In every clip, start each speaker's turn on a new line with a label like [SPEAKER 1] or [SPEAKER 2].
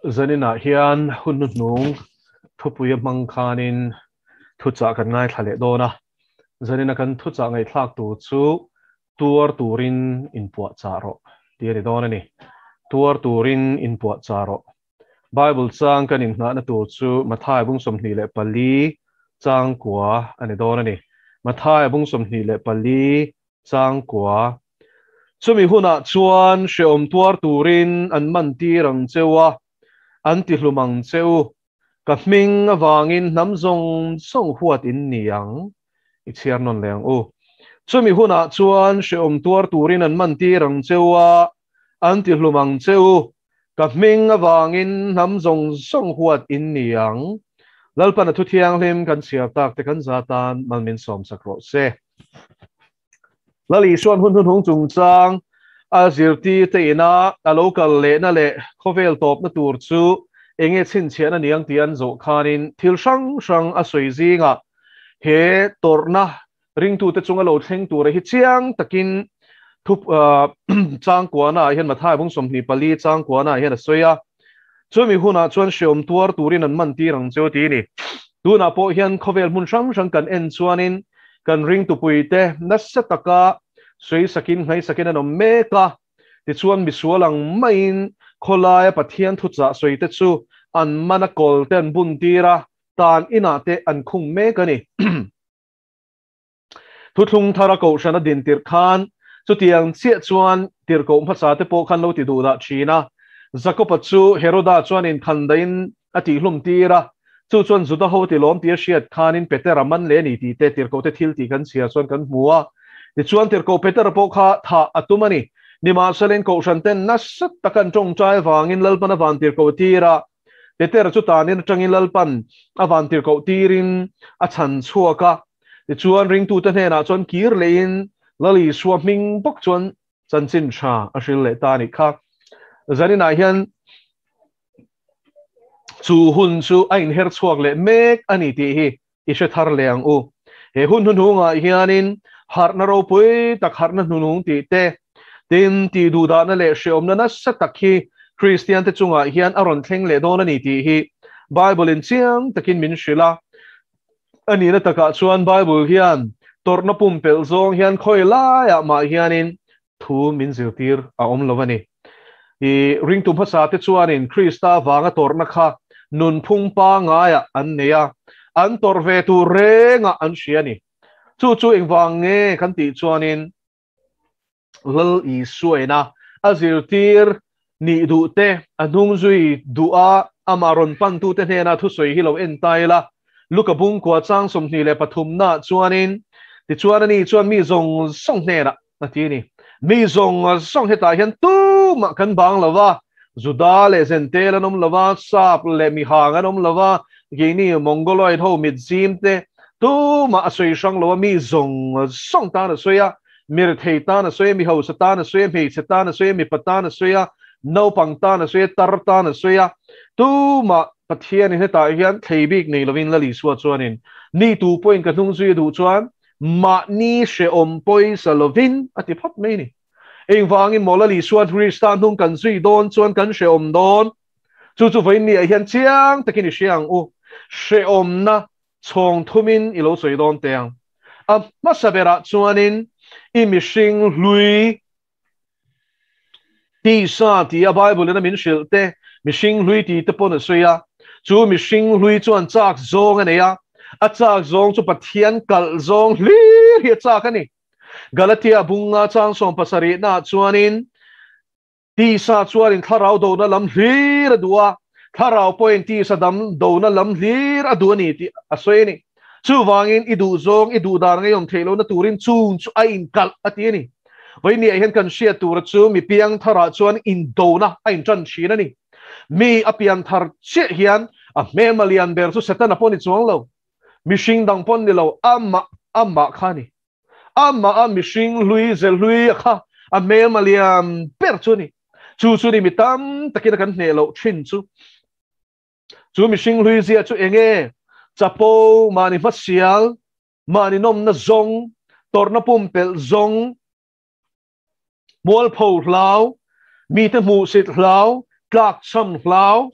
[SPEAKER 1] Zaninah hian hun hnuhnung thupui a hmang khanin thuchah kan ngaithla leh dawn a. Zanina kan thuchah ngaihthlak tur chu Tuar turin inpuahchah rawh tih a ni dawn a ni. Tuar turin inpuahchah rawh. Bible chang kan inngahna tur chu Matthai bung 24 chang kua a ni dawn a ni. Matthai bung 24 chang kua. Chumi hunah chuan hrehawm tuar turin an man tir ang cheu a, an tihlum ang che u. Ka hming avangin hnam zawng zawng huat in ni ang, i chhiar nawn leh ang u. Chumi hunah chuan hrehawm tuar turin an man tir ang cheu a, an tihlum ang che u. Ka hming avangin hnam zawng zawng huat in ni ang. Lalpan a thu thianghlim kan chhiar tak te kan za tan mal min sawm sak rawh se. Lal Isuan hun hnuhnung chungchang a zirtirte ina a lo kal lehna leh khawvel tawpna tur chu enge chhinchhiahna niang tih an zawh khanin thil hrang hrang a sawi zingah he tawrhna ringtute chunga lo thleng tura hi chiang takin thu changkuana ah hian Matthai bung 24 changkuana ah hian a sawi a. Chumi hunah chuan hreawm tuar turin an man tir ang cheu ti ni. Tunah pawh hian khawvel hmun hrang hrang kan en chuanin kan ringtupuite nasa taka sawi sakin hnai sakin an awm mek a. Tichuan misual ang maiin khawlaia Pathian thuchah sawite chu an mana kawl te an bun tir a, tan inah te an khung mek a ni. Thuthlung thara kohhran a din tirh khan chutiang chiah chuan tirhkoh hmasa te pawh khan lo ti duh dah thin a. Jakoba chu Heroda chuan inkhandaiin a tihhlum tir a, chu chuan Juda ho ti lawm tih a hriat khanin Petera man leh a ni tih te tirhkoh te thil tih kan chhiar chuan kan hmu a. Tichuan tirhkoh Petera pawh kha thah a tum a ni. Nimahselain kohhran ten nasa taka an tawngtai avangin Lalpan a van tirhkoh tir a, Petera chu tanin atangin Lalpan a van tirhkoh tirin a chhan chhuak a. Tichuan ringtute hnenah chuan kir lehin Lal Isua hming bawk chuan chanchin tha a hril leh ta a nih kha. Zaninah hian chu hun chu a inher chhuak leh mek a ni tih hi i hre thar leh ang u. He hun hnuhnungah hianin harhna ropui tak harhna hnuhnung tih te, tin tih duhdahna leh hreawmna nasa tak hi Kristiante chungah hian a rawn thleng leh dawn a ni tih hi Bible-in chiang takin min hrilh a. A nihna takah chuan Bible hian tawrhna pumpelh zawng hian khawi laiah mah hianin thu min zirtir a awm lo a ni. I ringtu hmasa te chuanin Krista vanga tawrhna kha nunphung pangaiah an nei a, an tawrh ve tur rengah an hria a ni. Chu chu engvang nge kan tih chuanin Lal Isuaina a zirtir nih duh te, a hnung zui duh a, amah rawn pantute hnena thusawi hi lo en ta ila. Luka bungkua chang 23 naah chuanin, Tichuan ani chuan mi zawng zawng hnenah a ti a ni. Mi zawng zawng hetah hian tumah kan bang lo va, Juda leh Zentel an awm lo va, Sap leh Mihang an awm lo va, keini Mongoloid ho mitzim te tumah a sawi hrang lo a, mi zawng zawng tan a sawi a, mirethei tan a sawi a, mi hausa tan a sawi a, hmeichhe tan a sawi a, mipa tan a sawi a, naupang tan a sawi a, tar tan a sawi a, tumah Pathianin hetah hian thlei bik nei lovin Lal Isua chuanin ni tu pawhin ka hnung zui a duh chuan mahni hrehawm pawisa lovin a ti phawt mai a ni. Engvangin maw Lal Isua Krista hnung kan zui dawn chuan kan hrehawm dawn? Chu chu vawiin ni ah hian chiang takin i hria ang u. Hrehawmna chhawng thumin i lo sawi dawn teh ang. A hmasa berah chuanin i mihring hlui tisa tia Bible in a min hrilh te, mihring hlui ti te pawn a sawi a. Chu mihring hlui chuan chak zawng a nei a, a chak zawng chu Pathian kalh zawng hlir hi a chak a ni. Galatia bunga chang 70 naah chuanin tisa chuanin thlarau dona lam hlir a duh a, thlarau pawhin tisa dam dona lam hlir a duh a ni tih a sawi a ni. Chuvangin i duh zawng, i duh dan ngeiawm theih lohna turin chung chu a inkalh a ti a ni. Vawinia hian kan hriat tura chu mi piang tharah chuan indona a intan thin a ni. Mi a pian thar chiah hian a hmelma lian ber chu Setana pawh ni chuang lo, mihring dang pawh ni lo, amah amah kha a ni. Amah a mihring hlui ze hlui a kha a hmelma lian ber chu a ni. Chu chu ni mi tam takin a kan hneh loh thin chu. Chu mihring hlui zia chu eng nge? Chapo, mahni hmasial, mahni nawmna zawng, tawrhna pumpelh zawng, mualpho hlau, mite hmuhsit hlau, tlakchham hlau.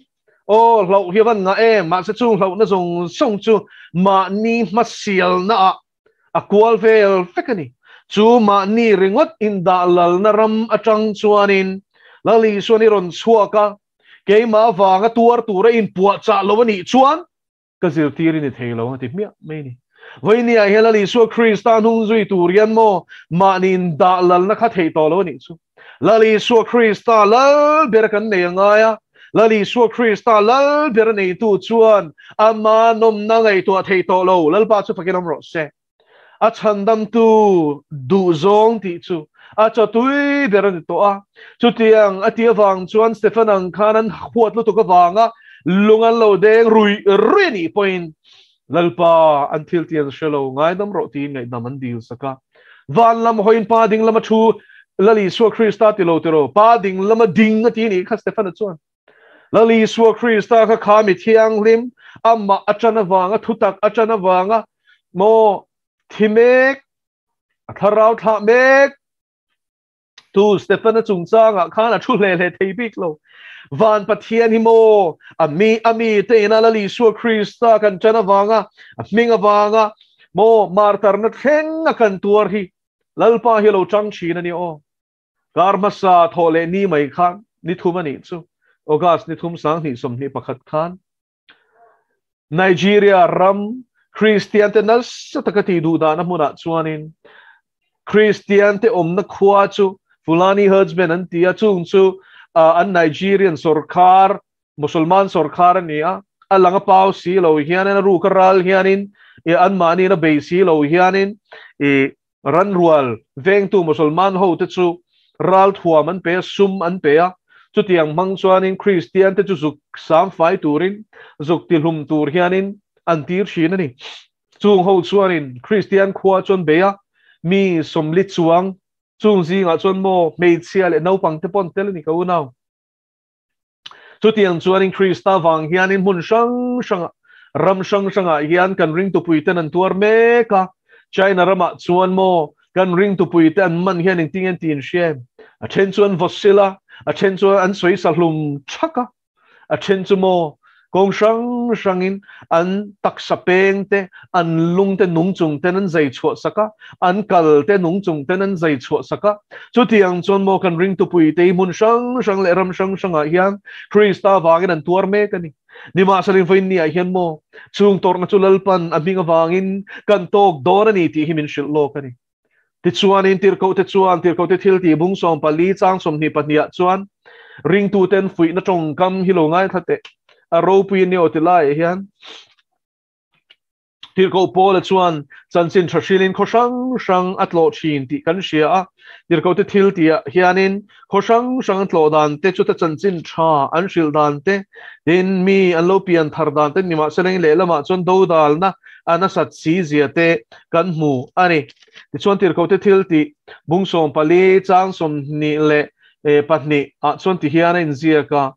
[SPEAKER 1] Aw hlauh hi a van ngah em, mahse chung hlauhna zawng zawng chu mahni hmasialna ah a kual vel vek a ni. Chu mahni ringawt indah lalna ram atang chuanin Lal Isuan i rawn chhuak a, keimah avanga tuar tura inpuahchah lo a nih chuan ka zirtir i ni thei lo a ti hmiah mai a ni. Vawinia hian Lal Isua Krista hnung zui tur hian maw mahni indah lalna kha theih tawh lo a nih chu. Lal Isua Krista lal ber kan nei a ngai a, Lal Isua Krista lal ber a neitu chuan ama nawmna ngaihtuah theih tawh lo. Lalpa chu fakin awm rawh se. A chhandamtu duhzawng tih chu a chaw tui ber a ni tawh a. Chutiang a tih avang chuan Stefan ang khan an huat lutuk avanga lung an lo deng ruih ruih a nih pawhin Lalpa an thil tih an hre lo, ngaidam rawh tiin ngaihdam an dil sak a. Van lam hawiin Pa ding lama thu Lal Isua Krista ti lo tiraw, Pa ding lama ding a ti a nih kha Stefana chuan. Lal Isua Krista kha kha mi thianghlim, amah a ṭan avanga thutak a ṭan avanga maw thi mek, a thlarau thlah mek, Tu Stefana chungchangah khan a thu hle hle thei bik lo. Van Pathian hi maw a mi a mi te ina Lal Isua Krista kan ṭan avanga a hming avanga maw martarna thleng a kan tuar hi Lalpa hi a lo ṭang ṭhin a ni aw. Kar hmasa thawh leh ni mai khan ni thum a nih chu August ni thum 20 21 khan Nigeria ram Kristian te nasa taka tih duh dahna hmunah chuanin Kristian te awmna khua chu Fulani herdsmen an ti a, chung chu an Nigerian sorkar, Musulman sorkar a ni a, a lang a pau si lo hianin, a ruk a ral hianin, anmahniin a bei si lo hianin i Ranrual vengtu Musulman hote chu ralthuam an pe a, sum an pe a, chutiang hmang chuanin Kristian te chu zuk samfai turin, zuk tihlum tur hianin an tir thin a ni. Chung ho chuanin Kristian khua chuan bei a, mi sawmli chuang chung zingah chuan maw hmeichhia leh naupang te pawh an tel a ni ka unau. Chutiang chuanin Krista vang hianin hmun hrang hrangah, ram hrang hrangah hian kan ringtupuiten an tuar mek a. China ramah chuan maw kan ringtupuite an man hian engtin nge an ti in hria em? A then chu an vaw sil a, a then chu an sawi sa hlum thak a, a then chu maw Kawng hrang hrangin an taksa peng te, an lung te nung chung ten an zai chhuah sak a, an kal te nung chung ten an zai chhuah sak a. Chutiang chuan maw kan ringtupui te hi hmun hrang hrang leh ram hrang hrangah hian Krista avangin an tuar mek a ni. Nimahsela vawiin ni ah hian maw chung tawrhna chu Lalpan a hming avangin kan tawk dawn a ni tih hi min hrilh lawk a ni. Tichuanin tirhkohte chuan tirhkohte thil tih bung 14 chang 22 ah chuan ringtuten fuihna tawngkam hi lo ngaithla teh. A ropui a ni aw ti laiah hian tirhkoh Paula chuan chanchin tha hrilin khaw hrang hrang a tlawh thin tih kan hria a. Tirhkohte thil tihah hianin khaw hrang hrang an tlawh dan te, chuta chanchin tha an hrilh dan te, tin mi an lo pian thar dan te nimahsela in lehlamah chuan dodalna a nasat si zia te kan hmu a ni. Tichuan tirhkohte thil tih bung 14 chang 22 ah chuan ti hian a inziak a,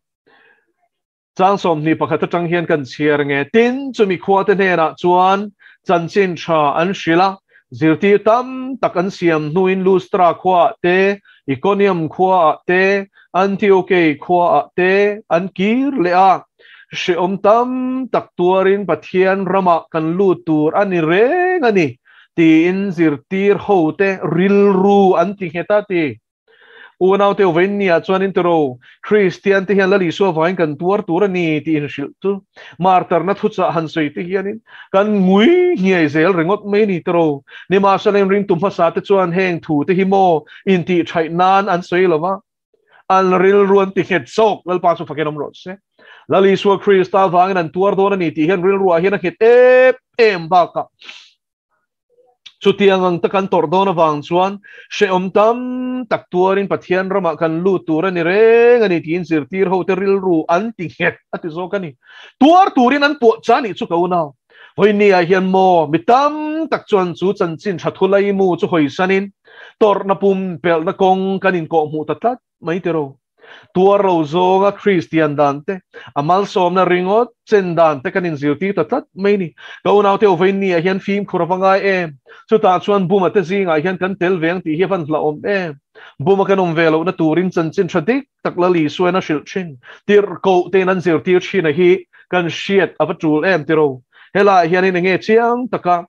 [SPEAKER 1] Chang 21 atang hian kan chhiar nge? Tin, chumi khuate hnenah chuan chanchin tha an hrilh a, zirtir tam tak an siam hnuin Lustra khuaah te, Ikonium khuaah te, Antiokei khuaah te an kir leh a. Hrehawm tam tak tuarin Pathian ramah kan lut tur a ni reng a ni, tiin zirtir hote rilru an ti nghet a ti. Unau te uvain nia chuan in tiro Kristian te hian Lal Isua vain kan tuar tur a ni tih in hrilh chu martarna thuchah han sawi te hianin kan ngui hniai zel ringawt mai ni tiro. Nimahsela in ringtu hmasa te chuan heng thu te hi maw intih thaih nan an sawi lova an rilru an ti nghet zawk. Lalpa chu fakin awm rawh se. Lal Isua Krista vangin an tuar dawn a ni tih hian rilruah hian a nghet em em bakah Chutiang ang tak an tawrh dawn avang chuan hrehawm tam tak tuarin Pathian ramah kan lut tur a ni reng a ni tiin zirtir hote rilru an ti nghet a ti zawk a ni. Tuar turin an puah cha nih chu ka unau. Vawinia hian maw mi tam tak chuan chu chanchin tha thu laimu chu hawisanin tawrhna pum pelhna kawng kan inkawhhmuh ta tlat mai tiraw. Tuar lo zawnga Kristian dan te, a malsawmna ringawt chen dan te kan inzirtir ta tlat mai ni. Ka unaute Oveini ah hian fimkhur a va ngai em? Chutah chuan Buma te zingah hian kan tel ve ang tih hi a van hlauhawm em? Buma kan awm ve lohna turin chanchin tha dik tak Lal Isuain a hrilh thin. Tirhkoh tein an zirtir thin a hi kan hriat a va tul em tiro? Helaiah hianin enge chiang taka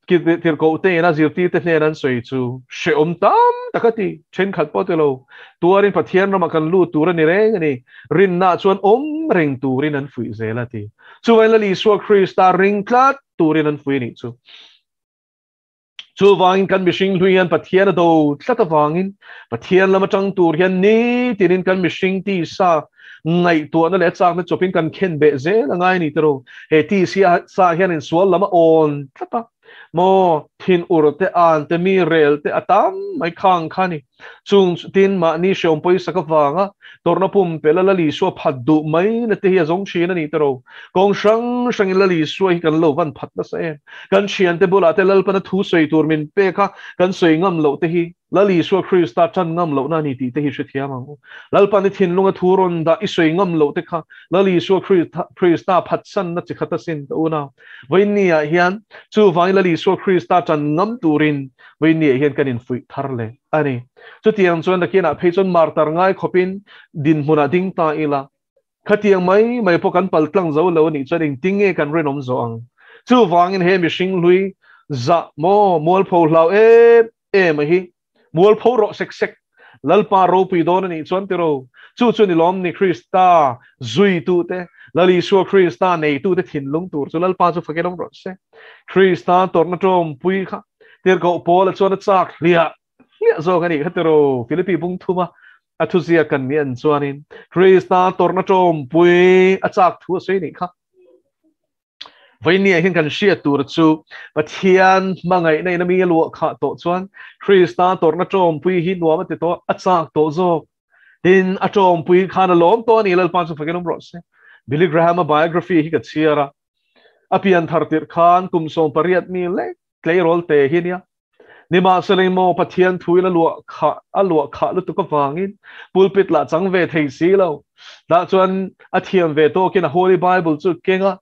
[SPEAKER 1] Tirhkoh tein a zirtirte hnen an sawi chu hrehawm tam tak a ti. Thenkhat pawh ti lo. Tuarin Pathian ramah kan lut tur a ni reng a ni. Rinnaah chuan awm reng turin an fuih zel a ti. Chuvangin Lal Isua Krista ring tlat turin an fuih a nih chu. Chuvangin kan mihring hlui hian Pathian a do tlat avangin Pathian lam atang tur hian nitinin kan mihring tisa ngaihtuahna leh a chakna chawpin kan khen beh zel a ngai a ni tiraw. He tisa sa hian insual lam a awn tlat a, maw thin ur te, an te, mi rel te a tam mai khang kha a ni. Chung tin mahni hreawm pawisak avanga tawrhna pumpelh a Lal Isua phat duh mai na te hi a zawng thin a ni tiraw. Kawng hrang hrangin Lal Isua hi kan lo van phat nasa em. Kan thiante bulah te Lalpana thu sawi tur min pek a, kan sawi ngam loh te hi Lal Isua Krista tan ngam lohna a ni tih te hi hrethiam ang u. Lalpan i thinlunga thu rawn dah i sawi ngam loh te kha Lal Isua Krista phatsanna chi khat asin ka unau. Vawiinniah hian chuvangin Lal Isua Krista tan ngam turin vawiinniah hian kan infuih thar leh a ni. Chutiang chuan nakinah phei chuan martar ngai khawpin dinhmunah ding ta ila, khatiang mai mai pawh kan pal tlang zo lo a nih chuan engtin nge kan rinawm zawh ang? Chuvangin he mihring hlui zah maw mualpho hlau em em a hi mualpho rawh sek sek Lalpa ropui dawn a nih chuan tiro chu chu ni lawm ni Krista zuitute Lal Isua Krista neitute thinlung tur chu Lalpa chu fakin awm rawh se Krista tawrhna tawmpui kha tirhkoh Paula chuan a chak hliah hliah zawk a nih kha tiro Philippi bung thuma a thuzia kan ni an chuanin Krista tawrhna tawmpui a chak thu a sawi nih kha. Vawinia hian kan hriat tur chu Pathian hmangaihna in a mi a luah khah tawh chuan Krista tawrhna tawmpui hi nuam a ti tawh, a chak tawh zawk. Tin, a tawmpui khan a lawm tawh a ni, Lalpa chu fakin awm rawh se. Billy Graham-a biography hi ka chhiar a, a pian thar tirh khan kum 18 mi lek tleirawl te hi a nia. Nimahsela maw Pathian thuin a luah khah a luah khah lutuk avangin pulpit lah chang ve thei si lo. Tah chuan a thiam ve tawkin a Holy Bible chu keng a,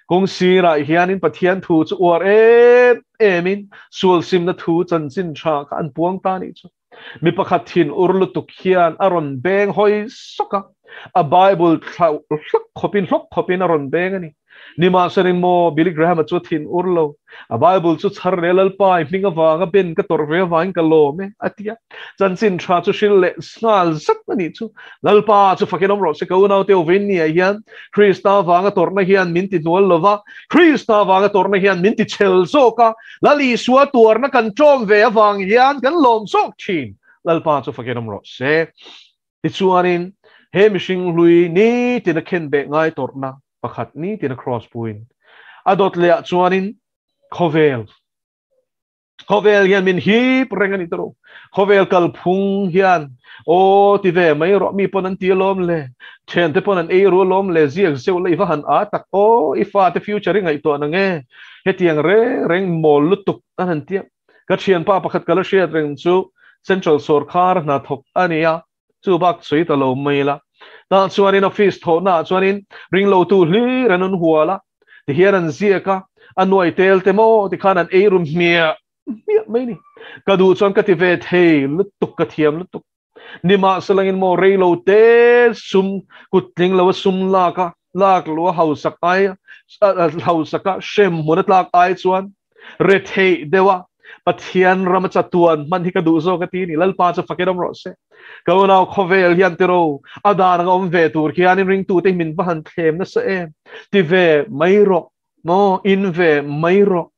[SPEAKER 1] kawng sirah hianin Pathian thu chu uar em emin sual simna thu chanchin tha kha an puang ta nih chu. Mi pakhat thin ur lutuk hian a rawn beng hawi sawk a, a Bible thlauh hlawk khawpin hlawk khawpin a rawn beng a ni. Nimahsela maw Billy Graham-a chu a thin ur lo. A Bible chu chhar leh Lalpa i hming avanga ben ka tawrh ve avangin ka lawm e, a ti a. Chanchin tha chu hril leh nghal zat a nih chu. Lalpa chu fakin awm rawh se, ka unaute Ovinia hian Krista avanga tawrhna hian min ti hnual lo va, Krista avanga tawrhna hian min ti chhel zawk a, Lal Isua tuarna kan ṭawm ve avang hian kan lawm zawk ṭhin. Lalpa chu fakin awm rawh se. Tichuanin, he mihring hlui nitin a khenbeh ngai tawrhna pakhat nitin a cross puin a dawt lehah chuanin khawvel khawvel hian min hip reng a ni tawh. Khawvel kalphung hian aw ti ve mai rawh mi pawn an ti alawm le, thiante pawn an ei ru alawm le, ziak zeuh la i va han a tak aw, i fate future i ngaihtuah na nge, hetiang reng reng mawl lutuk an han tia. Ka thianpa pakhat ka la hriat reng chu Central sawrkhar hna thawk a ni a, chu bak sawi ta lo mai la. Tah chuanin office thawhnaah chuanin ringlotu hlir an rawn hual a, tihian an ziak a, a nuai tel te maw tikhan an ei ru hmiah hmiah mai ni. Ka duh chuan ka ti ve thei lutuk, ka thiam lutuk. Nimahselangin maw rei lo te sum kut tling lo a sum lak a, lak lo a hausak ai, hausak a hrem hmun a tlak ai chuan retheih deuh a Pathian ram a chatuan hman hi ka duh zawk a ti ni. Lalpa chu fakin awm rawh se. Ka unau khawvel hian tiro a dan anga awm ve tur khianin ringtute hi min va han thlem nasa em. Ti ve mai rawh maw, in ve mai rawh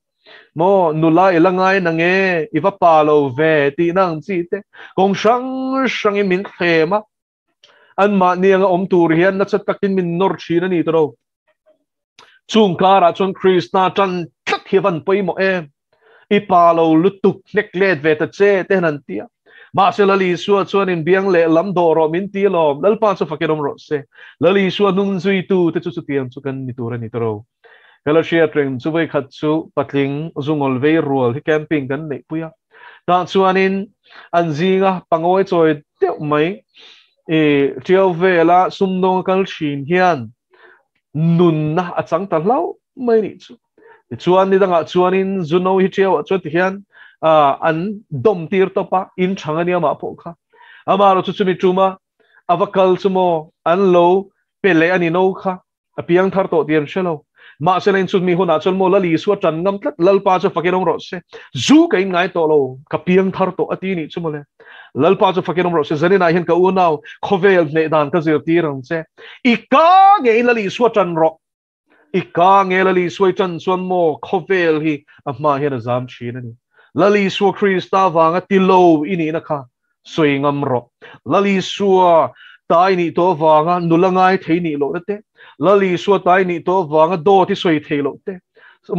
[SPEAKER 1] maw, nula i la ngai na nge, i va pa lo ve tihna ang chi te kawng hrang hrangin min thlem a, anmahni anga awm tur hian nasa takin min nawr thin a ni tiro. Chung karah chuan Krista tan tlat hi a van pawimawh em. I pa lo lutuk hnek let ve ta che te han an ti a. Mahse Lal Isua chuan in biang leh lam dawh rawh min ti alawm. Lalpa chu fakin awm rawh se. Lal Isua hnung zuitu te chu chutiang chu kan ni tur a ni tiro. Ka la hriat reng chu vawikhat chu patling zungawl vei rual hi camping kan neih pui a. Tah chuanin an zinga pangawi chawi deuh mai. I tiau vela sumdawng a kal thin hian nunna a chang ta hlauh mai nih chu. Tichuan ni dangah chuanin Zuno hi tiauah chuan tihian an dawm tir tawp a, in chhang a nia mah pawh kha. Amaherawhchu chu chumi tuma a va kal chu maw an lo pe leh a ni no kha. A piang thar tawh tih an hre lo. Mahse la inchhutmi hunah chuan maw Lal Isua tan ngam tlat, Lalpa chu fakin awm rawh se. Zu ka in ngai tawh lo, ka piang thar tawh a ti nih chu mawle. Lalpa chu fakin awm rawh se, zaninah hian ka unau khawvel hneh dan ka zirtir ang che. I ka nge in Lal Isua tan rawh. I ka nge Lal Isua i tan chuan maw khawvel hi a hmaah hian a zam thin a ni. Lal Isua Krista vanga ti lo i nihna kha sawi ngam rawh. Lal Isua tai nih tawh avanga nula ngai thei nih lohna te, Lal Isua tai nih tawh avanga dawt i sawi thei loh te,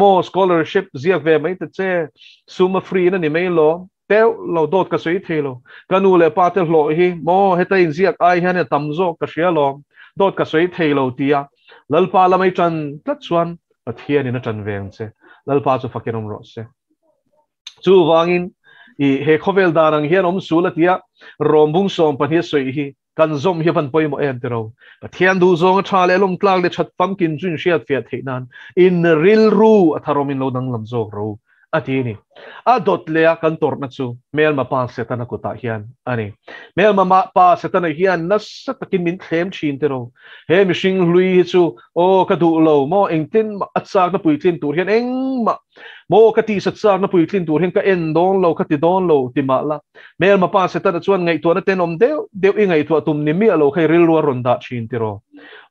[SPEAKER 1] maw scholarship ziak ve mai ta che, sum a free na ni mai lo, teuh lo dawt ka sawi thei lo, ka nu leh pa te hlawh hi maw heta inziak ai hian a tam zawk ka hria lawm, dawt ka sawi thei lo tia Lalpa lamai tan tlat chuan Pathianin a tan ve ang che, Lalpa chu fakin awm rawh se. Chuvangin, i he khawvel dan ang hian awm sul a tia rawmbung 12 a sawi hi kan zawm hi a van pawimawh em tiro. Pathian duhzawng a tha leh lawmtlak leh that famkin chu inhriat fiah theih nan in rilru a tharawmin lo danglam zawk ro a ti a ni. A dawt leh a kan tawrhna chu hmelma pa Setana kutah hian a ni. Hmelma pa Setana hian nasa takin min thlem thin tiro. He mihring hlui hi chu aw ka duh lo maw engtin mah a chakna puitlin tur hian engmah Maw ka tihsat chakna puitlin tur hian ka en dawn lo, ka ti dawn lo ti mah la. Hmelma pa Setana chuan ngaihtuahna tenawm deuh deuh i ngaihtuah tum ni miah lo kha i rilru a rawn dah thin tiraw?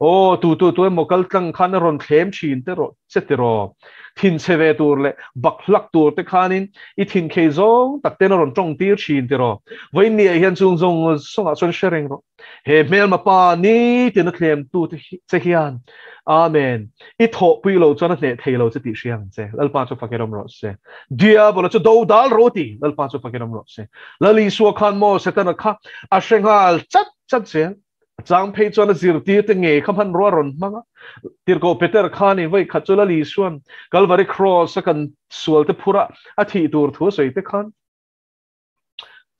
[SPEAKER 1] Aw, tu tu tu emaw kal tlang khan a rawn thlem thin te rawh che tiraw? Thinchhe ve tur leh bak hlak tur te khanin i thinkhei zawng tak ten a rawn tawng tir thin tiraw? Vawiin ni ah hian chung zawng zawngah chuan hre reng rawh. He hmelma pa nitin a thlem tu che hian Amen. I thawhpui lo chuan a hneh thei lo che tih hria ang che. Lalpa chu fakin awm rawh se. Diabola chu do dal ro ti. Lalpa chu fakin awm rawh se. Lal Isua khan maw Setana kha a hre nghal chat chat zel. A chang phei chuan a zirtir te ngei kha hmanrua rawn hmang a. Tirhkoh Peter khan i vawi khat chu Lal Isuan Kalvari Cross a kan sual te phur a a thih tur thu a sawi te khan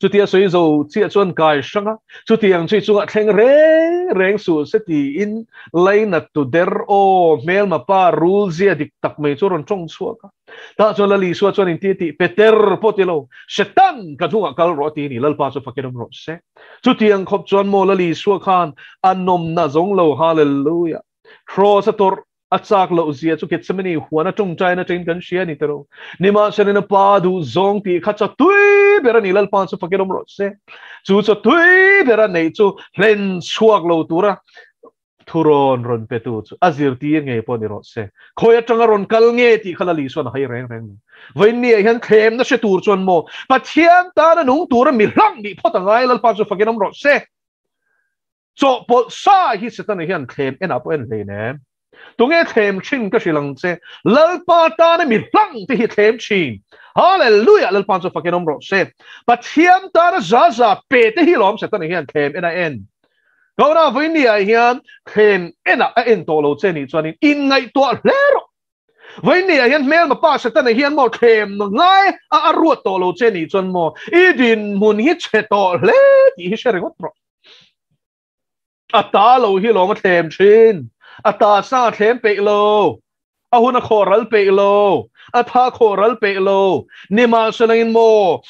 [SPEAKER 1] Chutia sawi zo chiah chuan kai hrang a, chutiang chu i chungah thleng reng reng suh se tiin lainat tu der aw hmelma pa rul zia dik tak mai chu a rawn tawng chhuak a. Tah chuan Lal Isua chuan inti a tih, Peter pawh ti lo, Setan ka hnungah kal rawh a ti a ni, Lalpa chu fakin awm rawh se. Chutiang khawp chuan maw Lal Isua khan a nawmna zawng lo, Hallelujah! Kraws a tawrh A chak loh zia chu Gethsemane huan a tawngtaina atangin kan hria a ni tiro. Nimahselain a pa duh zawng tih kha chaw tui ber a ni, Lalpa chu fakin awm rawh se. Chu chaw tui ber a neih chu hlen chhuak lo tura thurawn rawn petu chu a zirtir ngei pawh ni rawh se. Khawi atanga rawn kal nge tih kha Lal Isuan a hai reng reng lo. Vawiinniah hian thlemna hre tur chuan maw Pathian tana nung tura mi hlang nih phawt a ngai, Lalpa chu fakin awm rawh se. Chawhpawlh sa hi Setana hian thlem enah pawh en hlein em? Tunge thlem thin ka hrilh ang che, Lalpa tana mi hlang te hi thlem thin. Hallelujah! Lalpa chu fakin awm rawh se. Pathian tana za za pe te hi lawm Setana hian thlem en a en. Kauna vawinia hian thlem enah a en tawh lo che nih chuanin inngaihtuah hle rawh. Vawinia hian hmelma pa Setana hian maw thlem ngai a a ruat tawh lo che nih chuan maw i dinhmun hi chhe tawh hle tih hi hre ringawt rawh. A ta lo hi lawm a thlem thin. A ta sa a thlem peih lo. A hun a khawh ral peih lo. A tha khawh ral peih lo. Nimahselangin maw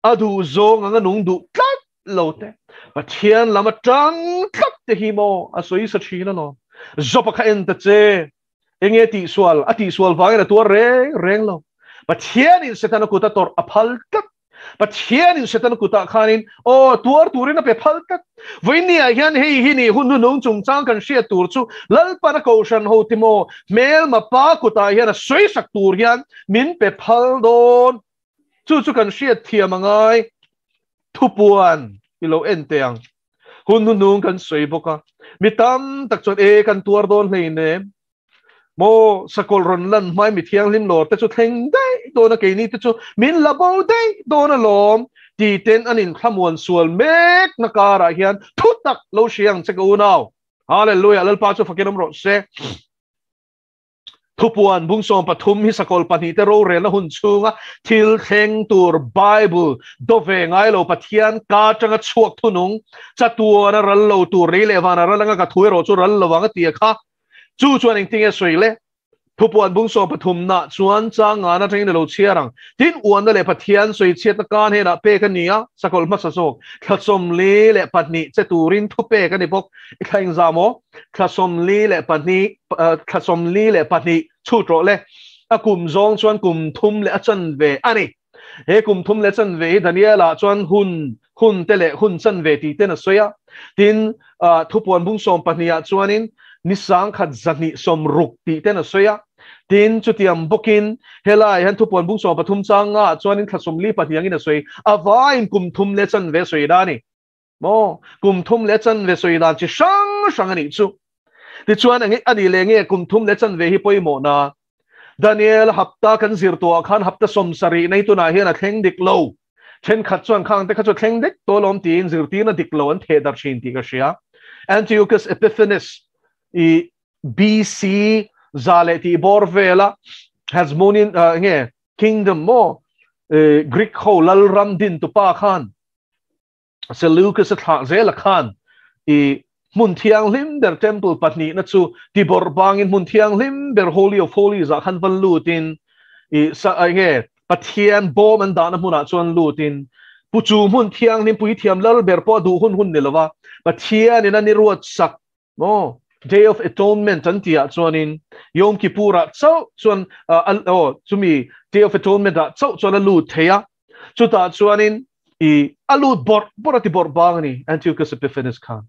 [SPEAKER 1] a duh zawng ang a nung duh tlat lo te. Pathian lam atang tlat te hi maw a sawi sa thin alawm. Job-a kha en ta che. Enge tihsual? A tihsual vangin a tuar reng reng lo. Pathianin Setana kut a tawrh a phal tlat. Pathianin Setana kutah khanin aw tuar turin a pe phal tlat. Vawiinniah hian hei hi ni hun hnunung chungchang kan hriat tur chu Lalpana Kohhran ho ti maw hmelma pa kutah hian a sawisak tur hian min pe phal dawn. Chu chu kan hriat thiam a ngai. Thupuan i lo en teh ang. Hun hnunung kan sawi bawk a, mi tam tak chuan e kan tuar dawn hleinem. Maw sakawlh rawn lan hmai mi thianghlim lawr te chu thleng daih dawn a, keini te chu min la bo daih dawn alawm ti ten an inthlamuan sual mek na karah hian thu tak lo hria ang che ka unau. Hallelujah, Lalpa chu fakin awm rawh se. Thupuan bung 13 hi sakawlh pahnihte rorelna hun chhunga thil thleng tur Bible do ve ngai lo Pathian ka atanga chhuak thunung chatuana ral lo tur lei leh vana ral anga ka thu erawh chu ral lo ang a ti a kha. Chu chuan engtinge sawi le? Thupuan bung 13 nah chuan chang ngan atangin a lo chhiar ang. Tin, uanna leh Pathian sawi chhiatna kan henah pek a ni a, sakawlh hmasa zawk thla 42 che turin thu pek a ni bawk. I thla engzah maw? Thla 42 thla 42 chhut rawh le. A kum zawng chuan kum thum leh a chanve a ni. He kum thum leh chanve hi Daniel-ah chuan hun hun te leh hun chanve tih ten a sawi a. Tin, thupuan bung 12 ah chuanin ni sangkhat zahnih sawmruk tih ten a sawi a. Tin, chutiang bawkin helai hian thupuan bung 13 chang nga ah chuanin thla 42 angin a sawi. A vaiin kum thum leh chanve a sawi dan a ni. Maw? Kum thum leh chanve sawi dan chi hrang hrang a nih chu. Tichuan, a nih leh nge kum thum leh chanve hi pawimawh na? Daniel hapta kan zir tawhah khan hapta 70 nei tunah hian a thleng dik lo. Thenkhat chuan khang te kha chu thleng dek tawh alawm tiin zirtirna dik lo an theh darh thin tih ka hria. Antiochus Epiphanes i BC za leh tih bawr vela Hasmonean nge kingdom maw Greek ho lalram din tupa khan Seleucus a thlah zela khan i hmun thianghlim ber temple pahnihna chu tibawrh bangin hmun thianghlim ber Holy of Holies ah khan va lutin i sa nge Pathian bawm an dahna hmunah chuan lutin pu chu hmun thianghlim puithiam lal ber pawh a duh hun hun ni lova Pathianin a ni ruat sak maw Day of Atonement an tihah chuanin Yom Kippur-ah chauh chuan aw chumi Day of Atonement-ah chauh chuan a lut thei a, chutah chuanin i a lut bawrh bawrh a ti bawrh bang a ni Antiochus Epiphanes khan.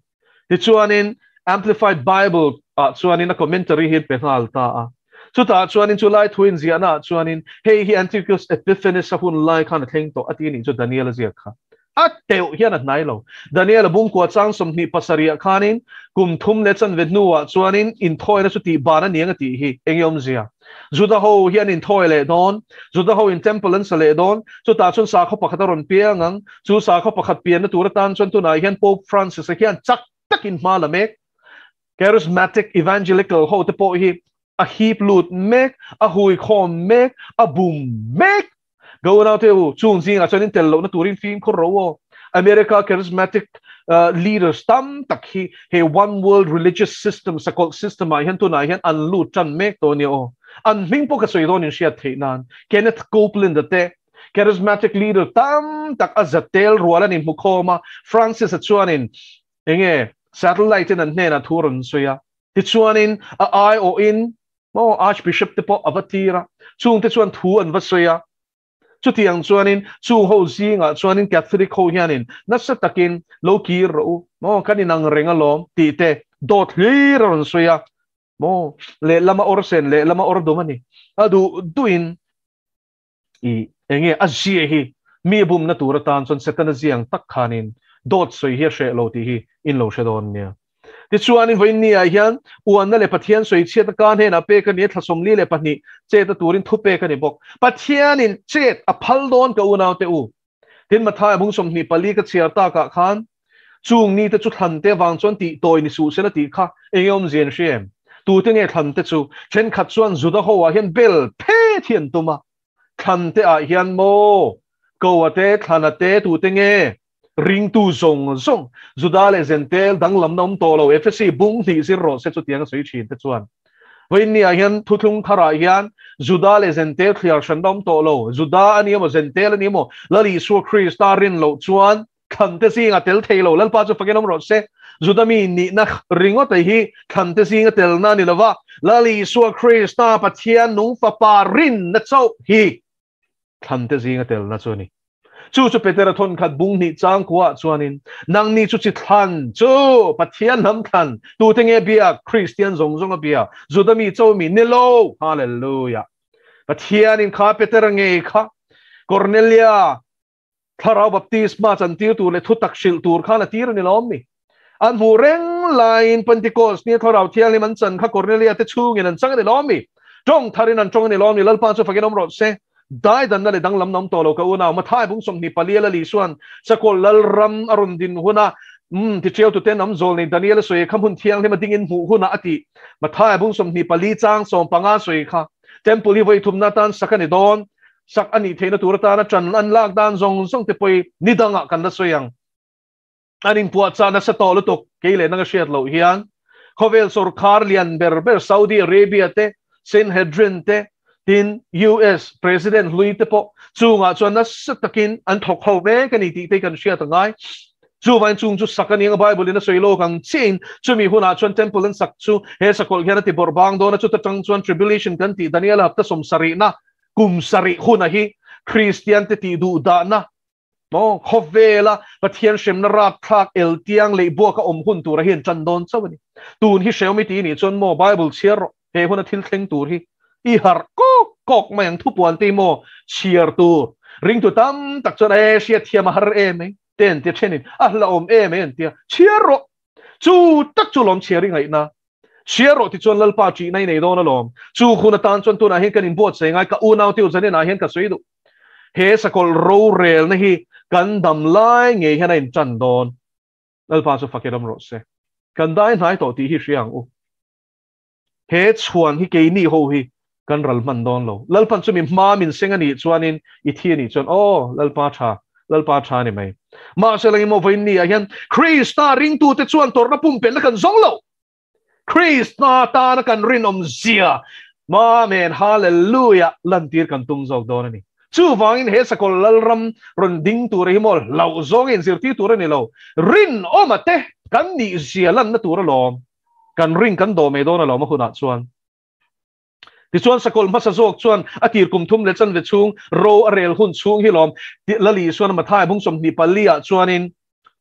[SPEAKER 1] Tichuanin Amplified Bible ah chuanin a commentary hi an pe nghal ta a, chutah chuanin chu lai thu inziahna ah chuanin hei hi Antiochus Epiphanes a hun lai khan a thleng tawh a ti a nih chu Daniel a ziak kha. A teuh hian a hnai lo. Daniel-a bungkua chang 27 ah khanin kum thum leh chanve hnuah chuanin inthawina chu tih ban a ni ang a tih hi eng nge awmzia? Juda ho hi an inthawi leh dawn, Juda ho in temple an sa leh dawn, chutah chuan sakhaw pakhat a rawn piang ang, chu sakhaw pakhat pianna tur atan chuan tunah hian Pope Francis-a hian chak takin hma la mek. Charismatic evangelical ho te pawh hi a hip lut mek, a hui khawm mek, a bum mek. Go naute u, chung zingah chuan in tel lohna turin fimkhur ro aw. America charismatic leaders tam tak hi he one world religious system sakawlh system ah hian tunah hian an lut tan mek tawh ania aw. An hming pawh ka sawi dawn in hriat theih nan Kenneth Copeland a te charismatic leader tam tak a za tel rual an inhmu khawm a, Francis a chuanin enge satellite in an hnenah thu a rawn sawi a, tichuanin a aiawhin Maw Archbishop te pawh a va tir a, chungte chuan thu an va sawi a. Chutiang chuanin chung ho zingah chuanin Catholic ho hianin nasa takin lo kir rawh u, maw kan inang reng alawm tih te dawt hlir a rawn sawi a. Maw lehlama awr sen lehlama awr dum a ni. A duh duhin i enge a zia hi mi bumna tur atan chuan Setana ziang tak khanin dawt sawi hi a hreh lo tih hi in lo hre dawn nia. Tichuanin vawiin ni ah hian uanna leh Pathian sawi chhiatna ka hnenah pek a ni a, thla 42 chet a turin thu pek a ni bawk. Pathianin chet a phal dawn ka unaute u. Tin Matthai bung 24 ka chhiar takah khan chung ni te chu thlan te avang chuan tih tawi ni suh sela tih kha eng awmzia an hria em? Tute nge thlan te chu? Thenkhat chuan Juda ho ah hian bel phet hi an tum a, thlan te ah hian maw ko a te, thlan a te, tute nge ringtu zawng zawng Juda leh Zentel danglamna awm tawh lo Efesi bung hnih zir rawh se chutiang a sawi thin te chuan vawiin ni ah hian thuthlung thar ah hian Juda leh Zentel thliar hranna awm tawh lo Juda a ni emaw Zentel a ni emaw Lal Isua Krista rin loh chuan thlan te zinga tel thei lo Lalpa chu fakin awm rawh se Juda mi nihna ringawt ei hi thlan te zinga telna a ni lova Lal Isua Krista Pathian nung fapa rinna chauh hi thlan te zinga telna chu a ni. Chu chu Petera thawn khat bung hnih chang kuah chuanin nangni chu chi thlan chu Pathian hnam thlan tute nge biak Kristian zawng zawng a bia Juda mi cho mi ni lo Hallelujah Pathianin kha Petera ngei kha Cornelia thlarau baptisma chantir tur leh thutak hrilh tur khan a tir a ni lawm mi an hmuh reng laiin Pentecost ni thlarau thianghlim an chan kha Cornelia te chhungin an chang a ni lawm mi tawng tharin an tawng a ni lawm ni Lalpa chu fakin awm rawh se dai danna leh danglam na awm tawh lo ka unau Mathai bung 24 la li chuan sakawlh lalram a rawn din huna Um ti chiao tu ten am zol nei Daniel soi kha hun thiang hlema dingin hmu huna ati Mathai bung 24 chang 15 soi kha temple hi voi thum na tan sakani don sak ani theina tur ta na chan an lak dan zong zong te poi nidanga kan la soyang anin puat cha na sa to lu tuk keile nanga hriat lo hian khovel sarkar lian ber ber Saudi Arabia te Sanhedrin te tin US President Louis te po chunga chuan na satakin an thok ho ve kan ti te kan hriat ngai chu vain chung chu sakani nga Bible in a soilo kang chin chumi huna chuan temple an sak chu he sakol hian ti borbang do na chu ta tang chuan tribulation kan ti Daniel hapta som sari na kum sari huna hi Christian te ti du da na mo khovela pathian shem na rap thak el tiang le bo ka om hun tur hian chan don chawani tun hi sheomi ti ni chuan mo Bible chiar he huna thil thleng tur hi i har ko kok mayang thu puan ti mo chiar tu ring tu tam tak chuan e sia thiam har e mai ten ti thenin a la om e mai an tia chiar ro chu tak chu lom chiaring ai na chiar ro ti chuan lalpa chi nai nei don alom chu khuna tan chuan tuna hian kan in buat sei ngai ka unau tiu zanin a hian ka sui du he sakol ro rel na hi kan dam lai nge hian a in chan don lalpa chu fakiram ro se kan dai nai to ti hi hriang u he chuan hi ke ni ho hi kan ral man don lo lalpan chu mi ma min seng ani chuanin i thi ani chuan o lalpa tha lalpa tha ni mai ma se lang mo vein ni a hian Krista ring tu te chuan torna pum pen na kan zong lo Krista ta na kan rin om zia ma men hallelujah lan tir kan tum zok don ani chu wangin he sakol lalram ron ding tur hi mol lo zong in zir ti tur ani lo rin oma te kan ni zia lan na tur lom kan ring kan do me don lo ma huna chuan ti chuan sakol ma sa zok chuan atir kum thum le chan ve chung ro arel hun chung hi lom ti lali chuan ma thai bung som ni palia chuanin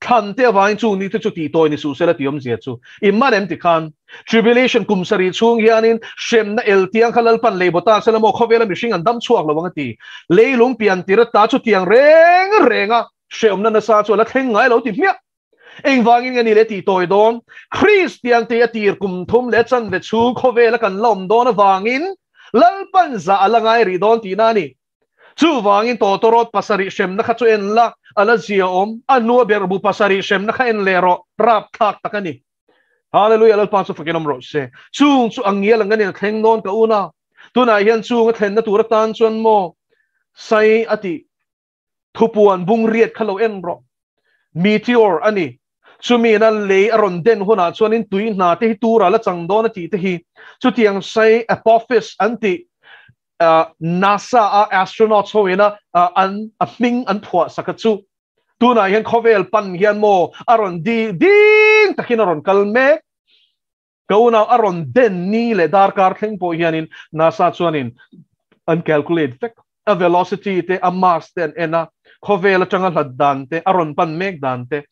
[SPEAKER 1] than te wain chu ni te chu ti toy ni su sela tiom zia chu imman em ti khan tribulation kum sari chung hianin shem na el tiang khalal pan le bota selamo khovela mi hring an dam chuak lawang ti leilung pian tira ta chu tiang reng renga shem na na sa chu la thleng ngai lo ti mia eng wangin ngani le ti toy don Christian te atir kum thum le chan ve chu khovela kan lom don awangin lalpan za alangai ri don ti na ni chu wangin to torot pasari shem na kha chu en la ala zia om anua berbu pasari shem na kha en lero rap thak takani hallelujah lalpan chu fakinom ro se chung chu angial angani thleng non ka una tuna hian chung a thlen na tur tan chuan mo sai ati thupuan bung riat khalo en ro meteor ani chumi na le aron den huna chuanin tui hna te hi tura la chang don ati te hi chutiang sai Apophis anti NASA a astronauts hoina an a ming an phua sakachu tuna hian khovel pan hian mo aron di ding takin aron kalme kauna aron den ni le darkar thleng po hianin NASA chuanin an calculate vek a velocity te a mass te an ena khovel atanga hlat dan te aron pan mek dan te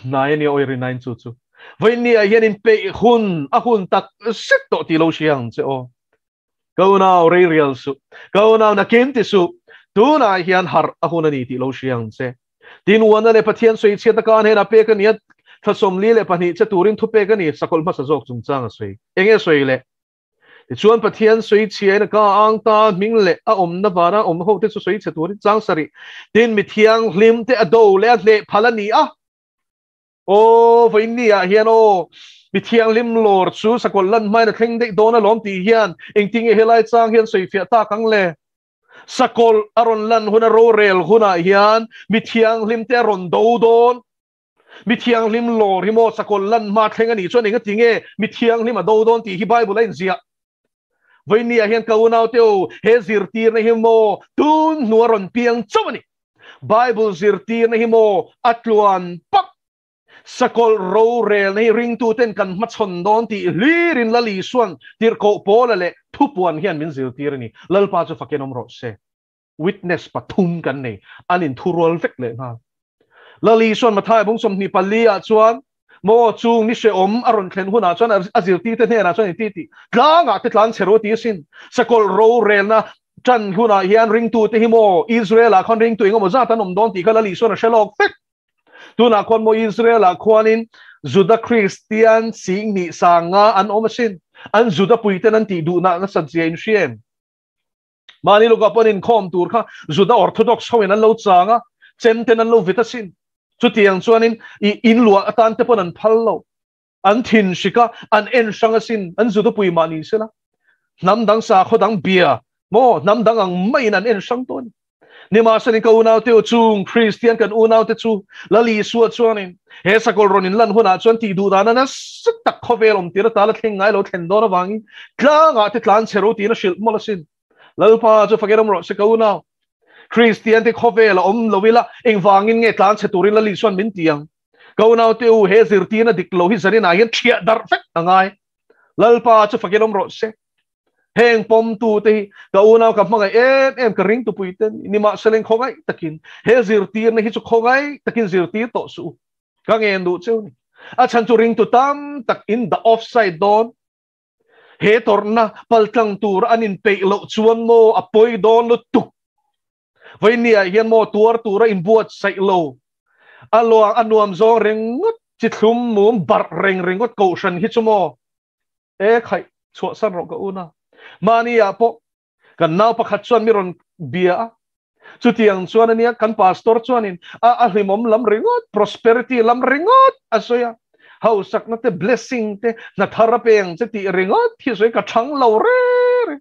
[SPEAKER 1] nai ni oi nine chu chu voi ni a hian in pe hun a hun tak set to ti lo siang che o kauna re real su kauna na kin ti su tu na hian har a hun ani ti lo siang che tin wana le pathian soi che ta kan he na pe ka ni thasom li le pani che turin thu pe ka ni sakol ma sa jok chung chang a soi enge soi le ti chuan pathian soi che na ka ang ta ming le a om na bara om ho te chu soi che turin chang sari tin mi thiang hlim te ado le le phalani a o voi ni a hian o mi thiang lim lor chu sakol lan mai na thleng dei dona lom ti hian eng ting e helai chang hian soi fia ta kang le sakol aron lan huna ro rel huna hian mi thiang lim te ron do don mi thiang lim lor hi mo sakol lan ma thleng ani chuan eng tinge mi thiang lim a do don ti hi Bible in zia voi ni a hian kaunau teu he zir tir na hi mo tun nuaron piang chawani Bible zir tir na hi mo atluan pak sakol ro rel nei ring tu ten kan ma chon don ti lirin lali suan tir ko pola le thupuan hian min zil tir ni lalpa chu fakenom ro se witness pathum kan nei anin thurol vek le nga lali suan mathai bung som ni palia chuan mo chung ni she om aron thlen huna chuan azil ti te hne na chuan ti ti tlanga te tlan chero ti sin sakol ro rel na chan huna hian ring tu te hi mo Israel a khon ring tu ingom za tan om don ti kha lali suan a shelok vek tuna khon mo Israel a khwanin Juda Christian sing ni sanga an omasin an Juda puiten an ti du na na sajia in siem mani luka ponin khom tur kha Juda Orthodox hoin an lo changa chemten an lo vitasin Chutiang chuanin i in luah atan te pawn an phal lo. An thin hrik a, an en hrang asin, an zudupui mah ni sela. Hnam dang sakhaw dang bia maw, hnam dang ang maiin an en hrang tawh a ni. Nimahsela ka unaute u chung Kristian kan unaute chu Lal Isua chuanin he sakawlh rawn inlan hunah chuan tih duh dana nasa tak khawvel awm tir ata la thleng ngai lo thlen dawn avangin tlangah te tlan chhe ro tiin a hrilh mawlh asin. Lalpa chu fakin awm rawh se ka unau. Kristian te khawvel a awm lo ila engvangin nge tlan chhe turin Lal Isuan min ti ang? Ka unaute u he zirtirna dik lo hi zaninah hian thiah darh vek a ngai. Lalpa chu fakin awm rawh se. Heng pawmtu te hi ka unau ka hmangaih em em ka ring tupui te nimahsela khawngaih takin he zirtirna hi chu khawngaih takin zirtir tawh suh u. Ka ngen duh cheu ni. A chhan chu ringtu tam tak in the offside dawn. He tawrhna paltlang tur an inpeih loh chuan maw a pawi dawn lutuk. Vawinia hian maw tuar tura inbuatsaih lo. A luang a nuam zawng ringawt chi thlum mum barh reng ringawt kohhran hi chu maw e khaih chhuahsan rawh ka una. Mahni ah pawh kan nau pakhat chuan mi rawn bia a, chutiang chuan ania kan pastor chuanin a a hlimawm lam ringawt, prosperity lam ringawt a sawi a, hausakna te blessing te hna thar a pe ang che tih ringawt hi sawi ka chhang lo re re.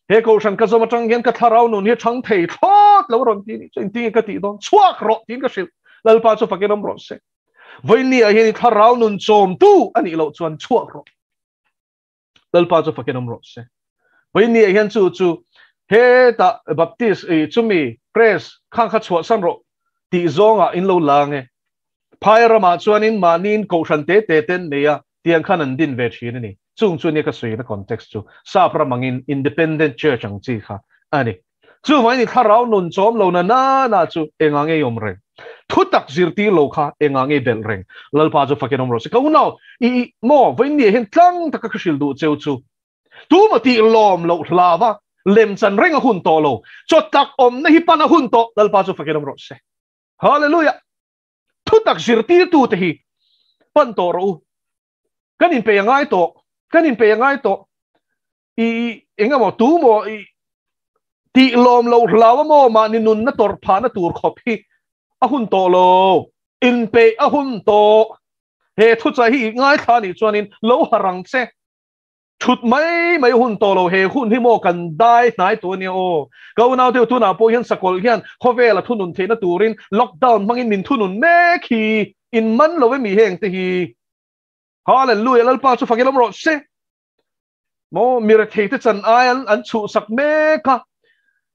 [SPEAKER 1] He kohhran ka zawm atang hian ka thlarau nun hi a chhang thei thlawt lo rawn ti ni chu engtin nge ka tih dawn chhuak rawh tiin ka hrilh. Lalpa chu fakin awm rawh se. Vawiin ah hian i thlarau nun chawmtu a nih loh chuan chhuak rawh. Lalpa chu fakin awm rawh se. Vawiin ah hian chu chu hetah Baptist i chumi press khang kha chhuahsan rawh tih zawngah in lo la nge. Phai ramah chuanin mahniin kohhran te te ten nei a tiang khan an din ve thin a ni. Chung chu nia ka sawina context chu sap ram angin independent church ang chi kha a ni. Chuvangin i thlarau nun chawm lo na na na chu engah nge i awm reng? Thutak zirtir lo kha engah nge i belh reng? Lalpa chu fakin awm rawh se. Ka unau, i i maw vawiin hian tlang taka ka hrilh duh cheu chu tuma tih lawm loh hlava lemchan reng a hun tawh lo. Chawtak awmna hi pan a hun tawh. Lalpa chu fakin awm rawh se. Hallelujah! Thutak zirtirtute hi pan tawh rawh u. Kan inpeih a ngai tawh. Kan inpeih a ngai tawh. I engemaw tu maw i tih lawm lo hlau a maw mahni nunna tawrh phahna tur khawp hi a hun tawh lo. Inpeih a hun tawh. He thuchah hi i ngaithla anih chuanin lo harh ang che. Thut mai mai hun tawh lo, he hun hi maw kan dai hnai tawh ania aw. Ka unau te tunah pawh hian sakawlh hian khawvel a thunun theihna turin lockdown hmangin min thunun mek hi in man lo emi heng te hi. Hallelujah Lalpa chu fakin awm rawh se. Maw mirethei te chan ai an an chhuhsak mek a.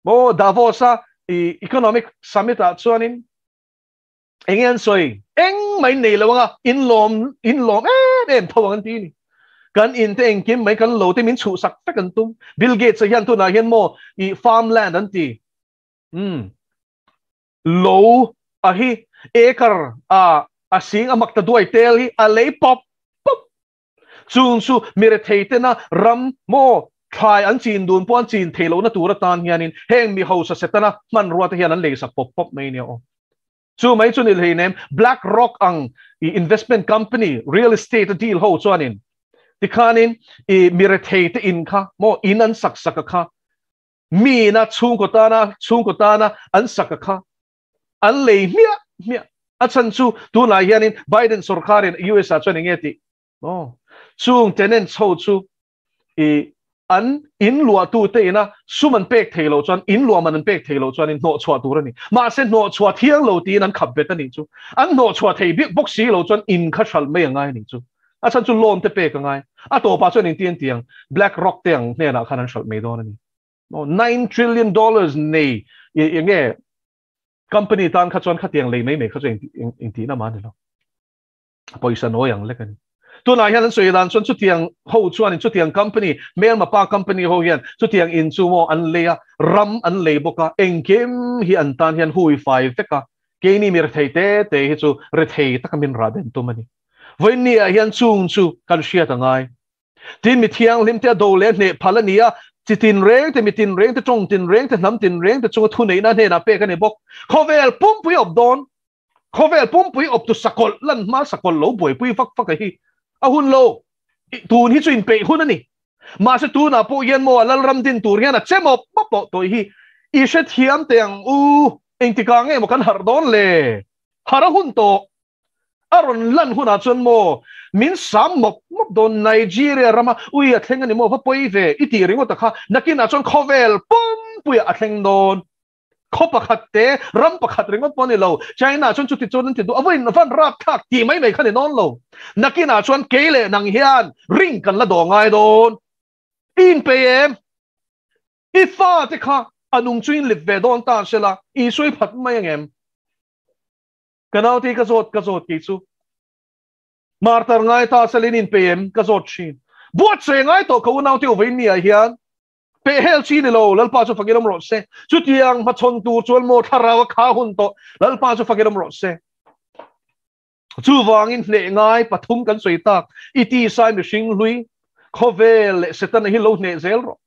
[SPEAKER 1] Maw Davos a economic summit ah chuanin enge an sawi eng mai nei lo anga in lawm in lawm em em tho ang an ti ni kan in te engkim mai kan lo te min chhuhsak vek an tum Bill Gates hian tunah hian maw i farmland an ti um lo a hi acre a a sing a mak ta duai tel hi a lei pawp pawp Chung chu mirethei tena ram maw thlai an chin dun pawh an chin thei lohna tur atan hianin heng mi hausa Setana hmanrua te hian an leisak pawp pawp mai nia aw. Chu mai chu ni hleinem Black Rock ang i investment company real estate a deal ho chuanin tikhanin i mirethei te in kha maw in an sak sak a kha mi ina chhungkaw tana chhungkaw tana an sak a kha an lei hmiah hmiah a chhan chu tunah hianin Biden sorkarin US ah chuan enge tih aw chung tenants ho chu i an in luah tu te ina sum an pek thei lo chuan in luah man an pek thei lo chuan in hnawh chhuah tur ani mahse hnawh chhuah thiang lo tiin an khap bet ani chu an hnawh chhuah thei bik bawk si lo chuan in kha hral mai angai ani chu a chhan chu loan te pek angai a tawpah chuan engtin tiang Black Rock te ang hnenah khan an hral mai dawn ani $9 trillion nei enge company tan kha chuan khatiang lei mai mai kha chu eng tihna mah ni lo pawisa nawi ang lek ani tunah hian an sawi dan chuan chutiang ho chuan chutiang company hmelma pa company ho hian chutiang in chu maw an lei a ram an lei bawk a engkim hi an tan hian hui fai vek a keini mi rethei te te hi chu rethei taka min rah ben tum ani vawiin ah hian chung chu kan hriat angai Tin, mi thianghlim te a do leh hneh phal a ni a, chi tin reng te, mi tin reng te, tawng tin reng te, hnam tin reng te chunga thuneihna hnenah pek a ni bawk. Khawvel pumpui awp dawn, khawvel pumpui awp tu sakawlh lan hma sakawlh lo buaipui vak vak a hi a hun lo. Tun hi chu inpeih hun a ni. Mahse tunah pawh hian maw a Lalram din tur hian a che mawp mawp tawh tawih hi i hrethiam teh ang u, engtikah nge maw kan harh dawn le? Harh a hun tawh. A rawn lan hunah chuan maw min sam mawp mawp dawn Nigeria rama ui a thleng a ni maw va pawi ve i tih ringawt a kha nakinah chuan khawvel pumpuiah a thleng dawn. Khaw pakhat te ram pakhat ringawt pawh a ni lo China chuan chuti chuan an ti duh a vawiin van rap thlak tih mai mai kha ni dawn lo. Nakinah chuan kei leh nang hian ring kan la dawh ngai dawn. I inpei em? I fate kha a nung chu in lip ve dawn ta sela i sawi phat mai angem? Ka naute hi ka zawt ka zawt kei chu. Martar ngai ta sel in inpe em? Ka zawt thin. Buatsawi ngai tawh ka unaute uvain ni ah hian peh hel chi ni lo, Lalpa chu fakin awm rawh se. Chutiang hmachhawn tur chuan maw thlarau a kha hun tawh, Lalpa chu fakin awm rawh se. Chuvangin hneh ngai pathum kan sawi tak, i tisai mihring hlui, khawvel leh Setana hi lo hneh zel rawh.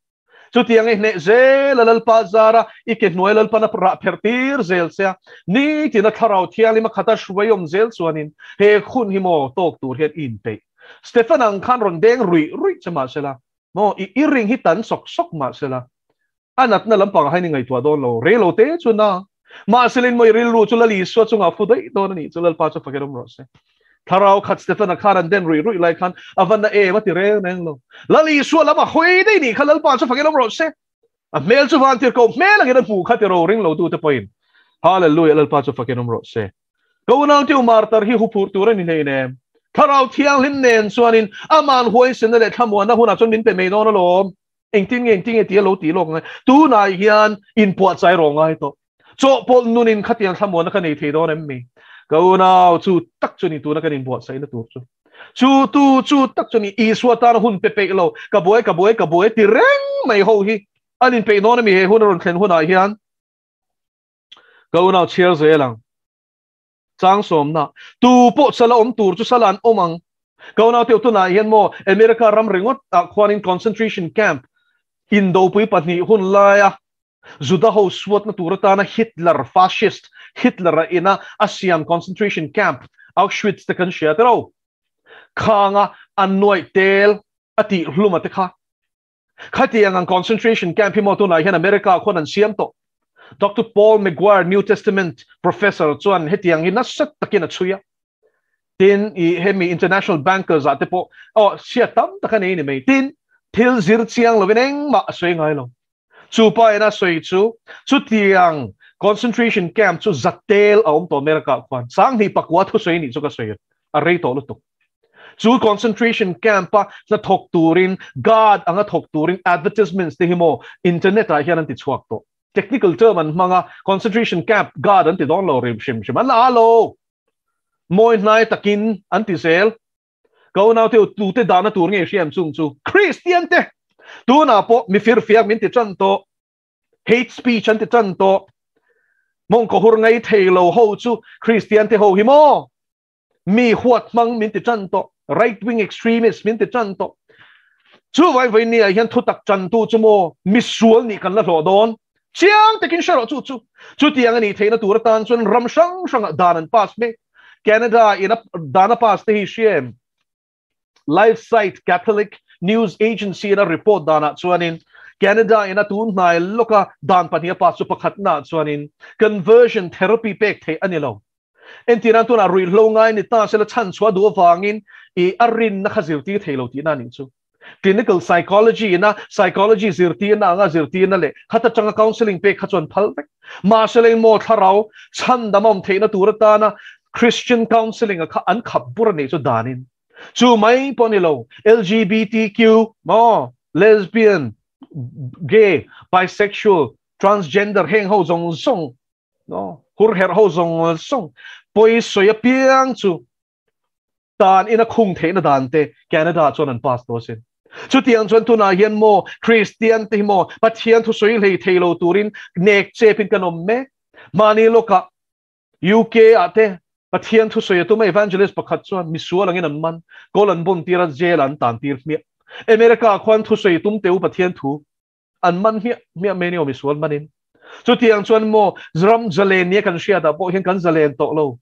[SPEAKER 1] Chutiang i hneh zel a Lalpa zara i ke hnuai Lalpan a rah pherh tir zel che a, nitin a Thlarau Thianghlim a khata hruai awm zel chuanin he hun hi maw tawk tur hian i inpeih. Stephen ang khan rawn deng ruih ruih che mahsela maw i i ring hi tan sawk sawk mahsela a natna lampangah hian i ngaihtuah dawn lo rei lo te chu na mahselin maw i rilru chu Lal Isua chungah fu daih dawn a nih chu Lalpa chu fakin awm rawh se. Thlarau khat Stefana khan an den ruih ruih lai khan a va na em a ti reng reng lo. Lal Isua lam a hawi daih nih kha Lalpa chu fakin awm rawh se. A hmel chu van tir ko hmel angin a hmuh kha ti ro ring lo tu te pawhin. Hallelujah Lalpa chu fakin awm rawh se. Ka unau tiu martar hi huphurh tur a ni hlei nem. Thlarau thianghlim nen chuanin aman huaisenna leh thlamuanna hunah chuan min pe mai dawn alawm. Engtin nge engtin nge tia lo tih lawk ngai. Tunah hian inpuahchai rawh ngai tawh. Chawhpawlh nunin khatiang thlamuanna ka nei thei dawn em mi? Ka unau, chu tak chu ni tuna kan inbuatsaihna tur chu. Chu tu chu tak chu ni Isua tana hun pe peih lo, ka buai ka buai ka buai ti reng mai ho hi an inpeih dawn em mi he hun a rawn thlen hunah hian? Ka unau chhiar zel ang. Chang sawmna, Tu pawh sala awm tur chu sala an awm ang. Ka unau teuh tunah hian maw America ram ringawt ah khuanin concentration camp indopui pahnih hun laia Juda ho suatna tur atana Hitler, fascist Hitler a ina a siam concentration camp Auschwitz te kan hria tiro. Khanga an nuaih tel a tih hlum a te kha. Khatiang ang concentration camp hi maw tunah hian America khuan an siam tawh. Doctor Paul McGuire New Testament professor chuan hetiang hi nasa takin a chhui a. Tin, i hemi international bankers ah te pawh aw hriat tam tak a nei ni mai. Tin, thil zir chiang lovin engmah a sawi ngai lo. Chu pa ina sawi chu chutiang concentration camp chu zatel a awm tawh America khuan sanghnih pakua thusawi nih chu ka sawi a rei tawh lutuk. Chu concentration camp a hnathawk turin guard anga thawk turin advertisements te hi maw internet ah hian an ti chhuak tawh. Technical term an hmang a, concentration camp guard an ti dawn lo rim hrim hrim an la a lo. Mawi hnai takin an ti zel. Ka unaute u tute dahna tur nge hriam chung chu Kristian te tunah pawh mi firfiak min ti tan tawh. Hate speech an ti tan tawh. Mawngkaw hur ngai thei lo ho chu Kristian te ho hi maw? Mi huat hmang min ti tan tawh. Right wing extremist min ti tan tawh. Chu vai vai ni ah hian thutak tantu chu maw misual nih kan la hlawh dawn. Chiang takin hre rawh chu chu. Chutiang a nih theihna tur atan chuan ram hrang hrangah dan an pass mek. Canada in a dan a pass te hi hria em? LifeSite Catholic News Agency in a report danah chuanin Canada in a tun hnai lawka dan pahnih a pass chu pakhatnaah chuanin conversion therapy pek theih a ni lo. Entirah tunah ruihhlo ngai ni ta sela chhan chhuah duh avangin i a rinna kha zirtir thei lo tihna a nih chu. Clinical psychology ina psychology zirtirna anga zirtirna leh khata tanga counselling pek kha chuan phal vek. Mahse leng maw thlarau chhandam a awm theihna tur atana Christian counselling a kha an khap bur a nih chu danin. Chu mai pawh a ni lo, LGBTQ maw, lesbian, gay, bisexual, transgender heng ho zawng zawng no, hur herh ho zawng zawng pawi sawi apiang chu dan ina khung theihna dan te Canada chuan an pass tawh asin. Chutiang chuan tunah hian maw Kristian te hi maw Pathian thu sawi hlei thei lo turin nek chepin kan awm mek. Mahni lawkah UK ah te Pathian thu sawi a tum a evangelist pakhat chuan misual angin an man, kawl an bun tir a jail ah an tan tir hmiah. America ah khuan thu sawi tum teu Pathian thu an man hmiah hmiah mai nia misual manin. Chutiang chuan maw ram zalen nia kan hriatah pawh hian kan zalen tawh lo.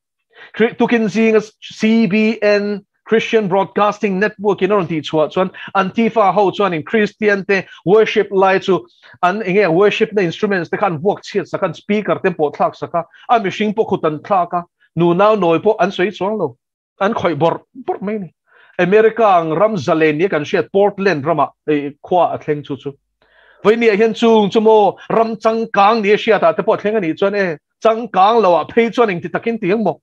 [SPEAKER 1] Tukin zinga CBN Christian Broadcasting Network in a rawn tih chhuah chuan Antifa ho chuanin Christian te worship lai chu an enge worship na instruments te kha an vuak chhiat sak a, an speaker te pawh thlak sak a, a mihring pawh khut an thlak a. Nu nau nawi pawh an sawi chuang lo. An khawih bawrh bawrh mai a ni. America ang ram zalen nia kan hriat Portland ramah khua a thleng chu chu. Vawinia hian chung chu maw ram changkang nia hriatah te pawh a thleng a nih chuan e, changkang loah phei chuan engti takin ti ang maw?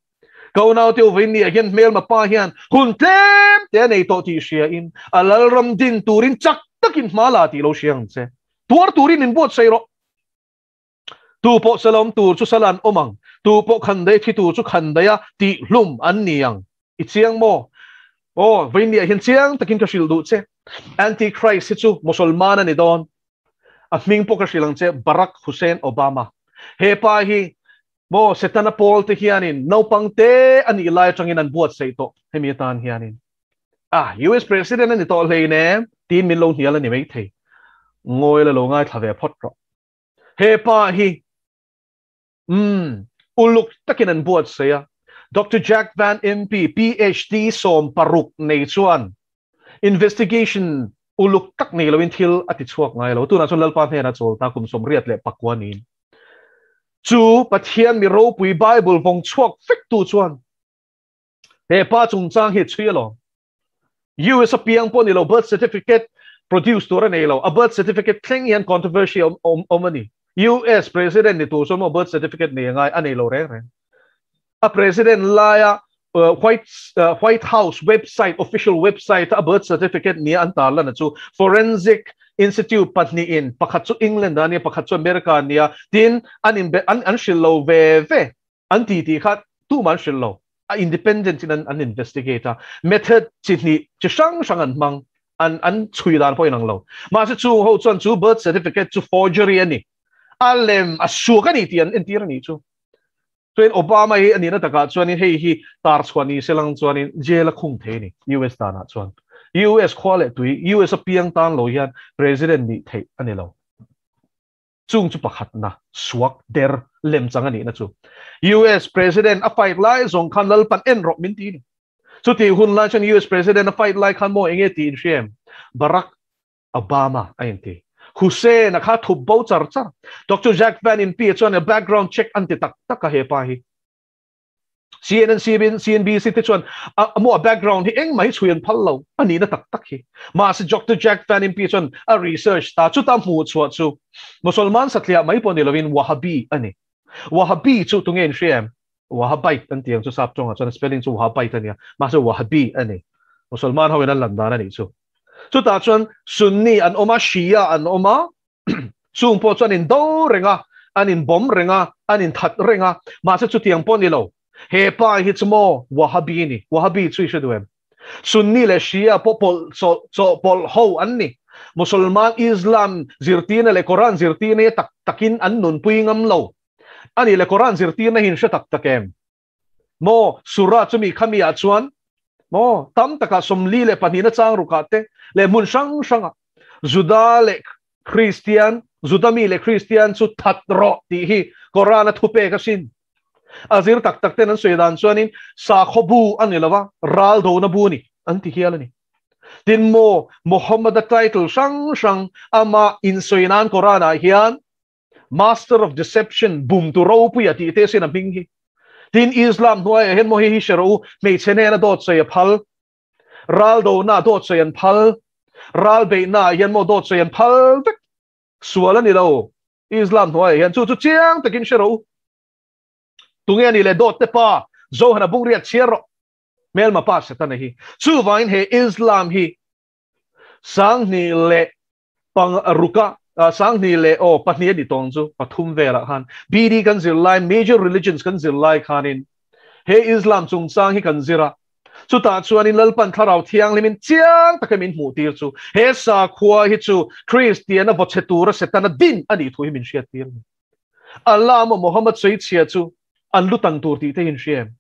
[SPEAKER 1] Ka unaute u vawinia hian hmelma pa hian hun tlem te a nei tawh tih hriain a lalram din turin chak takin hma la tih lo hria ang che. Tuar turin inbuatsaih rawh. Tu pawh salawm tur chu sal an awm ang, tu pawh khandaih thi tur chu khandaiha tih hlum an ni ang. I chiang maw? Aw, vawinia hian chiang takin ka hrilh duh che. Antichrist hi chu Musalman a ni dawn. A hming pawh ka hrilh ang che, Barack Hussein Obama. He pa hi maw Setana pawl te hianin naupang te a nih lai atangin an buatsaih tawh hemi atan hianin. Ah, US President a ni tawh hleinem tiin min lo hnial a ni maithei. Ngawi la lo ngaithla ve phawt rawh. He pa hi umm uluk takin an buatsaih a, Doctor Jack Van Impe PhD 16 nei chuan investigation uluk tak nei loin thil a ti chhuak ngai lo. Tunah chuan Lalpa hnenah chawl ta kum 89 niin chu Pathian mi ropui Bible vawng chhuak vek tu chuan he pa chungchang hi a chhui alawm. US a piang pawh ni lo, birth certificate produce tur a nei lo. A birth certificate thleng hian controversy awm awm awm a ni. US president ni tur chuan maw birth certificate nei a ngai a nei lo reng reng. A president laia White White House website official website a birth certificate nia an tarlan a chu Forensic Institute pahnihin pakhat chu England a nia pakhat chu America a nia tin an inbe an an hrilh lo ve ve. An ti tih kha tumah an hrilh lo. A independent in an investigate a, method chi hnih chi hrang hrang an hmang, an an chhui dan pawh inang lo. Mahse chung ho chuan chu birth certificate chu forgery a ni, a lem a suak a ni tih an entir a nih chu. Chuan Obama hi a nihna takah chuanin hei hi tar chhuah ni se lang chuanin jail a khung thei a ni US danah chuan. US khua leh tui, US a piang tan lo hian president nih theih a ni lo. Chung chu pakhatna suak der lemchang a nihna chu US President a fight lai zawng khan Lalpan en rawh min ti ni. Chutih hun lai chuan US President a fight lai khan maw enge tiin hria em? Barack Obama a inti. Hussein a kha thup bo char char. Doctor Jack Van Impe chuan a background check an ti tak tak a hepa hi. CNN, CNBC te chuan a maw a background hi engmah hi chhui an phal lo a nihna tak tak hi. Mahse Doctor Jack Van Impe chuan a research ta chuta hmuh chhuah chu Musalman satliah mai pawh ni lovin Wahhabi a ni. Wahhabi chu tunge in hria em? Wahhabite an ti ang chu sap tawngah chuan a spelling chu Wahhabite a nia, mahse Wahhabi a ni. Musalman ho in an lan dan a nih chu. Chutah chuan Sunni an awm a, Shia an awm a, Chung pawh chu an indo reng a, an inbawm reng a, an inthat reng a, mahse chutiang pawh ni lo. He pa hi chu maw Wahhabi a ni. Wahhabi chu i hre duh em? Sunni leh Shia pawh pawlh chawh chawhpawlh ho an ni. Musulman Islam zirtirna leh Quran zirtirna hi tak takin an nunpui ngam lo. A nih leh Quran zirtirna hi in hre tak tak em? Maw Surah chumi khami ah chuan maw tam takah 42 na chang rukah te leh hmun hrang hrangah Juda leh Kristian, Juda mi leh Kristian chu that rawh tih hi Quran a thupek asin. A zir tak tak ten an sawi dan chuanin sakhaw bu a ni lova, ral dona bu a ni an ti hial a ni. Tin maw Muhammad-a title hrang hrang ama insawi nan Quran ah hian Master of Deception, bumtu ropui a tih te sin a hming hi. Tin, Islam hnuaiah hian maw hei hi hre rawh u, hmeichhe hnena dawt sawi a phal, ral donaah dawt sawi an phal, ral beihnaah hian maw dawt sawi an phal vek. Sual a ni lo Islam hnuaiah hian, chu chu chiang takin hre rawh u. Tunge a nih leh dawt te pa, Zohana bungriat chhiar rawh, hmelma pa Setana hi. Chuvangin he Islam hi 2000 leh pang ruka 2000 leh aw pahnih a ni tawng chu pathum velah khan BD kan zir lai major religions kan zir lai khanin he Islam chungchang hi kan zir a chutah chuanin Lalpan thlarau thianghlimin chiang taka min hmuh tir chu he sakhua hi chu Kristiana vawchhe tura Setana din a nih thu hi min hriat tir a ni. Allah emaw Muhammad sawichhia chu an lu tan tur tih te hi in hria em?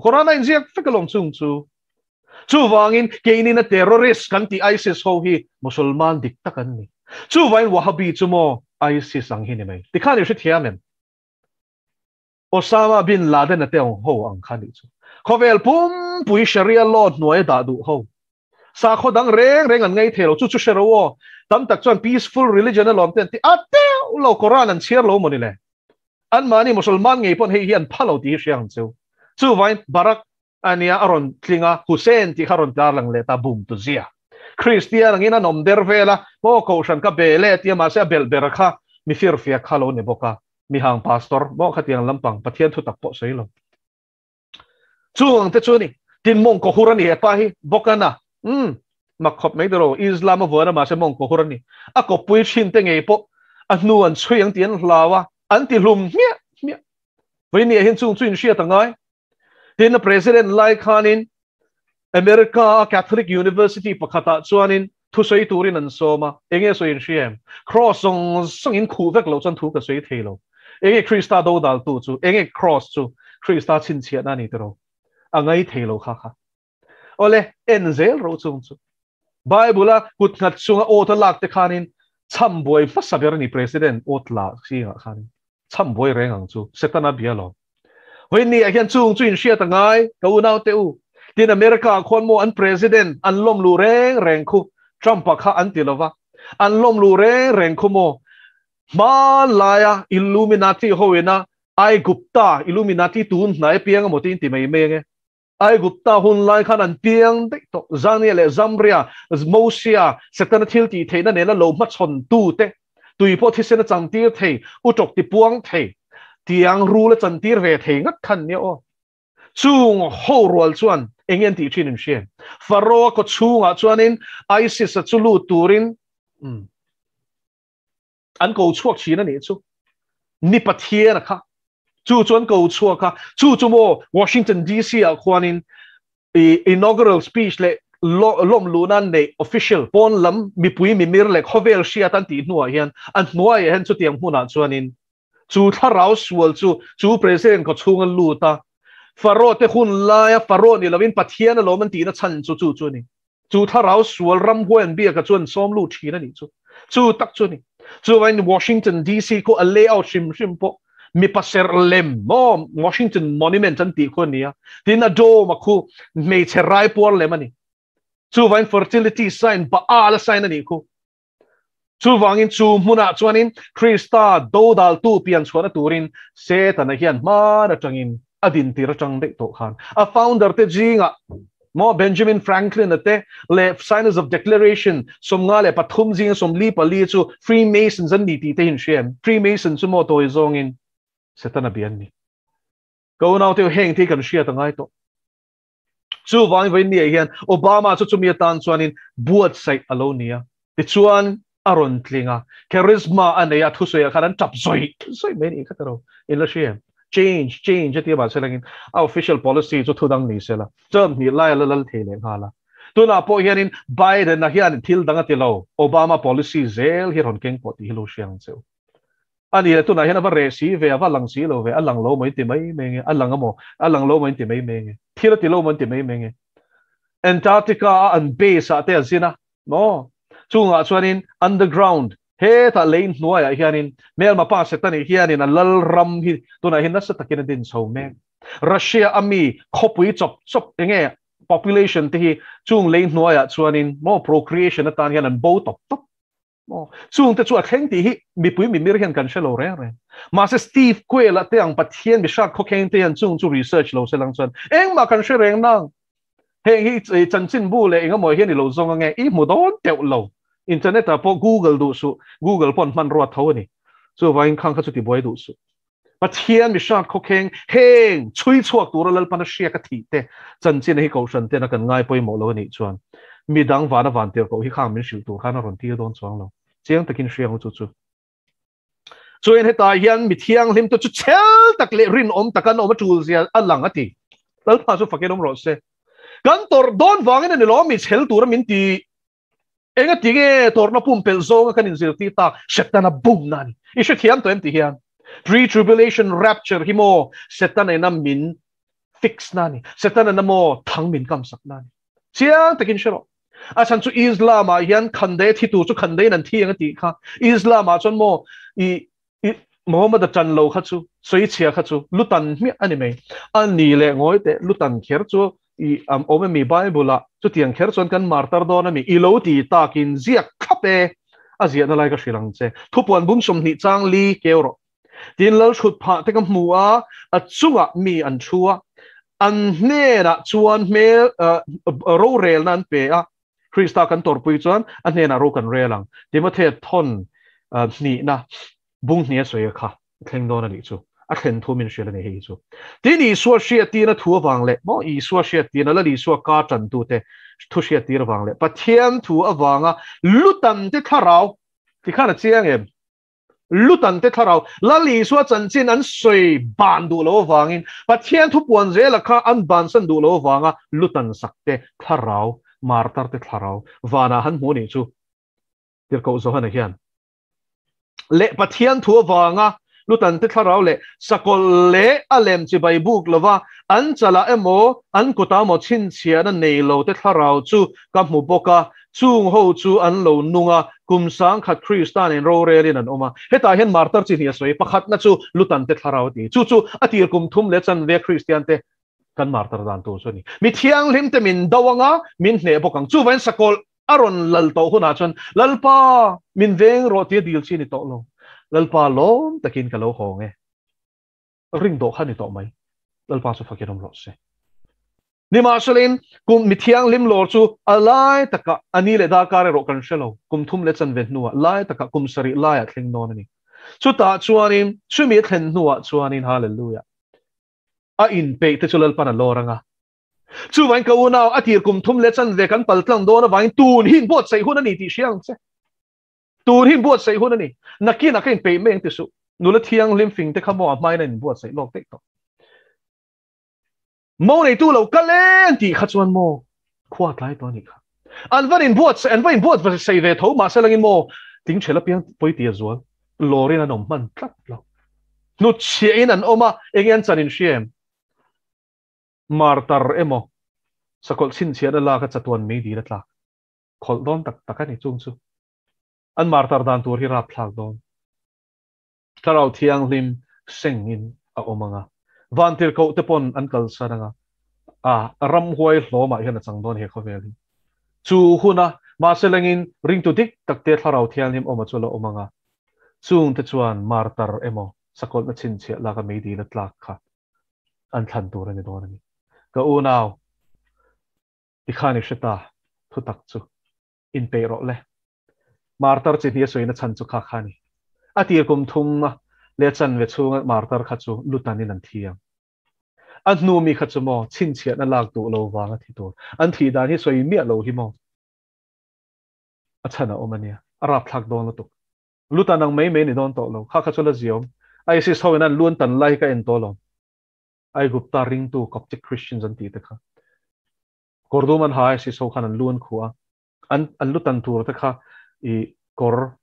[SPEAKER 1] Quran a inziak vek alawm chung chu. Chuvangin keinin a terrorist kan tih ISIS ho hi Musulman dik tak an ni. Chuvangin Wahhabi chu maw ISIS ang hi ni mai. Tikhan i hrethiam em? Osama bin Laden a te ang ho ang kha nih chu. Khawvel pumpui Sharia law hnuai a dah duh ho. Sakhaw dang reng reng an ngaithei lo. Chu chu hre ro aw. Tam tak chuan peaceful religion a lawm te an ti a teuh lo. Quran an chhiar lo maw ni le? Anmahni Musulman ngei pawn hei hi an pha lo tih hi hria ang cheu. Chu vain Barack ania a rawn tling a, Hussein tih kha a rawn tarlang leh ta bum tu zia. Kristian angin an awm der vel a, maw kohhran ka bel e tia mahse a belh ber kha mi firfiak kha lo ni bawk a, mi hang pastor maw khatiang lampang Pathian thu tak pawh sawi lo. Chung ang te chu a ni. Tin mawng kaw hur a ni hepa hi bawk a na. Umm mak khawp mai tiraw Islam a vuan a mahse mawng kaw hur a ni. A kawppui thin te ngei pawh a hnu an chhui ang tih an hlau a, an ti hlum hmiah hmiah. Vawinia hian chung chu inhriat a ngai. Tin a president lai khanin America a Catholic University pakhatah chuanin thusawi turin an sawm a, enge sawi inhria em? Cross zawng zawng in khuh vek loh chuan thu ka sawi thei lo. Enge Krista dodaltu chu? Enge cross chu? Krista chhinchhiahna a ni tiraw? A ngai thei lo kha kha. Awle, en zel ro chung chu. Bible a kut nghat chunga oath a lak te khanin chham buai hmasa ber a ni President oath la zingah khanin chham buai reng ang chu Setana bia lo. Vawiin ah hian chung chu inhriat a ngai ka unau te u. Tin America ah khuan maw an President an lawm luh reng reng khu Trump a kha an ti lova an lawm luh reng reng khu maw hmanlaia Illuminati ho ina Aigupta Illuminati tun hnai piang emaw tiin ti mai mai ange. Aigupta hun lai khan an piang daih tawh. Zania leh Zamria, Mosia, Setana thil tih theihna nena lo hmachhawn tute, tui pawh thisen a chantir thei, utawk ti puang thei, tiang rul a chantir ve thei ngat khan nia aw. Chung ho rual chuan eng nge an tih thin in hria em? Pharaoh-a kaw chhungah chuanin Isis-a chu lut turin an ko chhuak thin a nih chu. Ni Pathian a kha. Chu chu an ko chhuak a. Chu chu maw Washington DC ah khuanin i inaugural speech leh lawm luhna an neih official pawn lam mipui mimir leh khawvel hriat an tih hnuah hian a hnuaiah hian chutiang hmunah chuanin chu thlarau sual chu chu president kaw chhunga lut a Pharaoh te hun laia Pharaoh ni lovin Pathian alawm an tihna chhan chu chu chu a ni. Chu thlarau sual ramhuai an biaka chuan sawm lut thin a nih chu. Chu tak chu a ni. Chuvain Washington DC khu a layout hrim hrim pawh mipa serh lem maw Washington Monument an tih khu a ni a. Tin a dome a khu hmeichhe raipuar lem a ni. Chuvain fertility sign Baal a sign a nih khu. Chuvangin chu hmunah chuanin Krista dodaltu pian chhuahna turin Setana hian hman atangin a dintir atang daih tawh khan a founder te zingah maw Benjamin Franklin-a te leh Signers of Declaration 53 zinga 44 chu Freemasons an ni tih te hi in hria em? Freemason chu maw tawi zawngin Setana bia an ni. Ka unaute heng te hi kan hriat a ngai tawh. Chuvangin vawiin ni ah hian Obama chu chumi atan chuanin buatsaih a lo ni a, tichuan a rawn tling a, charisma a nei a, thusawi ah khan an tap zawih zawih mai a nih kha ta ro, in la hria em? Change, change a ti a mahse langin a official policy chu thudang ni sela, term hnih lai a la lal thei leh nghal a. Tunah pawh hianin Biden-a hian thil dang a ti lo, Obama policy zel hi rawn keng pawh tih hi lo hria ang che u. A ni le, tunah hian a va reh si ve, a va lang si lo ve, a lang lo maw in ti mai mai nge, a lang a maw, a lang lo maw in ti mai mai nge, thil a ti lo maw in ti mai mai nge. Antarctica a an base ah te a zin a, maw? Chungah chuanin underground, hetah lei hnuaiah hianin hmelma pa Setani hianin a lal ram hi tunah hian nasa takin a din chho mek. Russia a mi khawpui chawp chawp enge population te hi chung lei hnuaiah chuanin maw procreation atan hian an bo tawp tawp. Maw? Chungte chu a thleng tih hi mipui mimir hian kan hre lo reng reng. Mahse Steve Quayle-a te ang Pathian mihrat khawkheng te hian chung chu research lo se lang chuan engmah kan hre reng nang. Heng hi chanchinbu leh engemaw hian i lo zawng ange, i hmu dawn teuh lo. Internet ah pawh Google duh suh, Google pawh an hmanrua tho a ni. Chuvangin khang kha chu tibuai duh suh. Pathian mihrat khawkheng heng chhui chhuak tura Lalpana hriak a thih te chanchin hi Kohhran tena kan ngai pawimawh lo a nih chuan midang vana van tir koh hi khang min hrilh tur khan a rawn tir dawn chuang lo. Chiang takin hria ang u chu chu. Chuan hetah hian mi thianghlim te chu chhel tak leh rinawm tak an awm a tul zia a lang a ti. Lalpa chu fakin awm rawh se. Kan tawrh dawn vangin a ni lo mi chhel tura min ti. Enga ti nge tawrhna pumpelh zawnga kan inzirtir tak Setana bumna a ni. I hrethiam tawh em ti hian Pre-tribulation rapture hi maw Setana ina min fix na a ni. Setana ina maw thang min kam sak na a ni. Chiang takin hre rawh. A chhan chu Islam ah hian khandei a thi tur chu khandeiin an thi ang a tih kha. Islam ah chuan maw i i Muhammad a tan lo kha chu sawichhia kha chu lutan hmiah a ni mai. A ni leh ngawi teh lutan kher chu i am awm emi Bible ah chutiang kher chuan kan martar dawn ami i lo ti takin ziak thlap e a ziahna lai ka hrilh ang che. Thupuan bung 20 chang li keu rawh. Tin lal thut phah te ka hmu a, a chungah mi an thu a. An hnenah chuan hmel rorelna an pe a, Krista kan tawrhpui chuan a hnenah ro kan rel ang. Timothea thawn hnihna bung hnih a sawi a kha a thleng dawn a nih chu. A thlen thu min hrilh a ni hei hi chu. Tin, Isua hriattirna thu avang leh maw Isua hriattirna Lal Isua ka tantute thu hriattir avang leh Pathian thu avanga lutante thlarau tikhan a chiang em? Lutante thlarau Lal Isua chanchin an sawi ban duh lo avangin Pathian thu puan zela kha an bansan duh lo avanga lutan sakte thlarau martarte thlarau vanah han hmu nih chu Tirhkoh Johana hian leh Pathian thu avanga lutante thlarau leh sakawlh leh a lem chibai buk lova an chalah emaw an kutah emaw chhinchhiahna nei lote thlarau chu ka hmu bawk a, chung ho chu an lo nung a, kum sangkhat Krista nen rorelin an awm a. Hetah hian martar chi hnih a sawi, pakhatna chu lutante thlarau a ti. Chu chu a tir kum thum leh chanve Kristiante kan martar dan tur chu a ni. Mi thianghlimte min do anga min hneh bawk ang. Chuvangin sakawlh A rawn lal tawh hunah chuan, Lalpa, min veng rawh tia dil chi a ni tawh lo. Lalpa, lawm takin ka lo hawng e. Ring dawh kha a ni tawh mai. Lalpa chu fakin awm rawh se. Nimahselain, kum mi thianghlim lawr chu a lai takah a ni leh darkar erawh kan hre lo. Kum thum leh chanve hnuah lai takah kum sarih laiah thleng dawn a ni. Chutah chuanin, chumi a thlen hnuah chuanin, Hallelujah! A inpeih te chu Lalpan a lawr ang a. Chuvain ka unau, a tir kum thum leh chanve kan pal tlang dawn avangin tun hi inbuatsaih hun a ni tih hria ang che. Tun hi inbuatsaih hun a ni. Nakinah ka inpeih mai ang ti suh. Nula thianghlim fing te kha maw a hmain a inbuatsaih lawk daih tawh. Mo neitu lo kal e an tih kha chuan maw khua tlai tawh a nih kha. An van inbuatsaih, an va inbuatsaih ve tho mahse langin maw tling ṭhel apiang pawi ti a zual. Lawrin an awm hman tlat lo. Hnutchhiahin an awm a, enge an chan inhria em? Martar emaw sakawlh chhinchhiahna lak a chatuan mei dil a tlak khawlh dawn tak tak a ni chung chu an martar dan tur hi rapthlak dawn. Thlarau Thianghlim sengin a awm ang a, vantirhkoh te pawn an kalsan ang a, a ramhuai hlawmah hian a chang dawn he khawvel hi. Chu huna mahse lengin ringtu dik tak te Thlarau Thianghlim awma chu a la awm ang a, chungte chuan martar emaw sakawlhna chhinchhiah lak a mei dil a tlak kha an thlan tur a ni dawn a ni. Ka unau, tikhan i hre ta, thutak chu inpeih rawh le. Martar chi hnih a sawina chhan chu kha kha a ni. A tir kum thum a leh chanve chhunga martar kha chu lutanin an thi ang. A hnu mi kha chu maw chhinchhiahna lak duh lo vang a thi tur. An thih dan hi sawi miah lo hi maw a chhan a awm a nia. A rapthlak dawn lutuk. Lutan ang mai mai ni dawn tawh lo. Kha kha chu la ziawm. ISIS ho in an luan tan lai hi ka en tawh lo. Aigupta ringtu Coptic Christians an tih te kha. Kawrdum an ha ISIS ho khan an luan khuh a. An an lutan tur te kha i kawr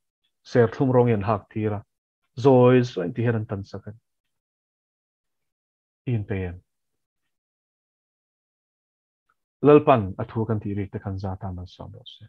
[SPEAKER 1] serthlum rawng hi an hak tir a. Zawi zawi ti hian an tan sak a ni. I inpe em? Lalpan a thu kan tih rik te khan za tan malsawm rawh se.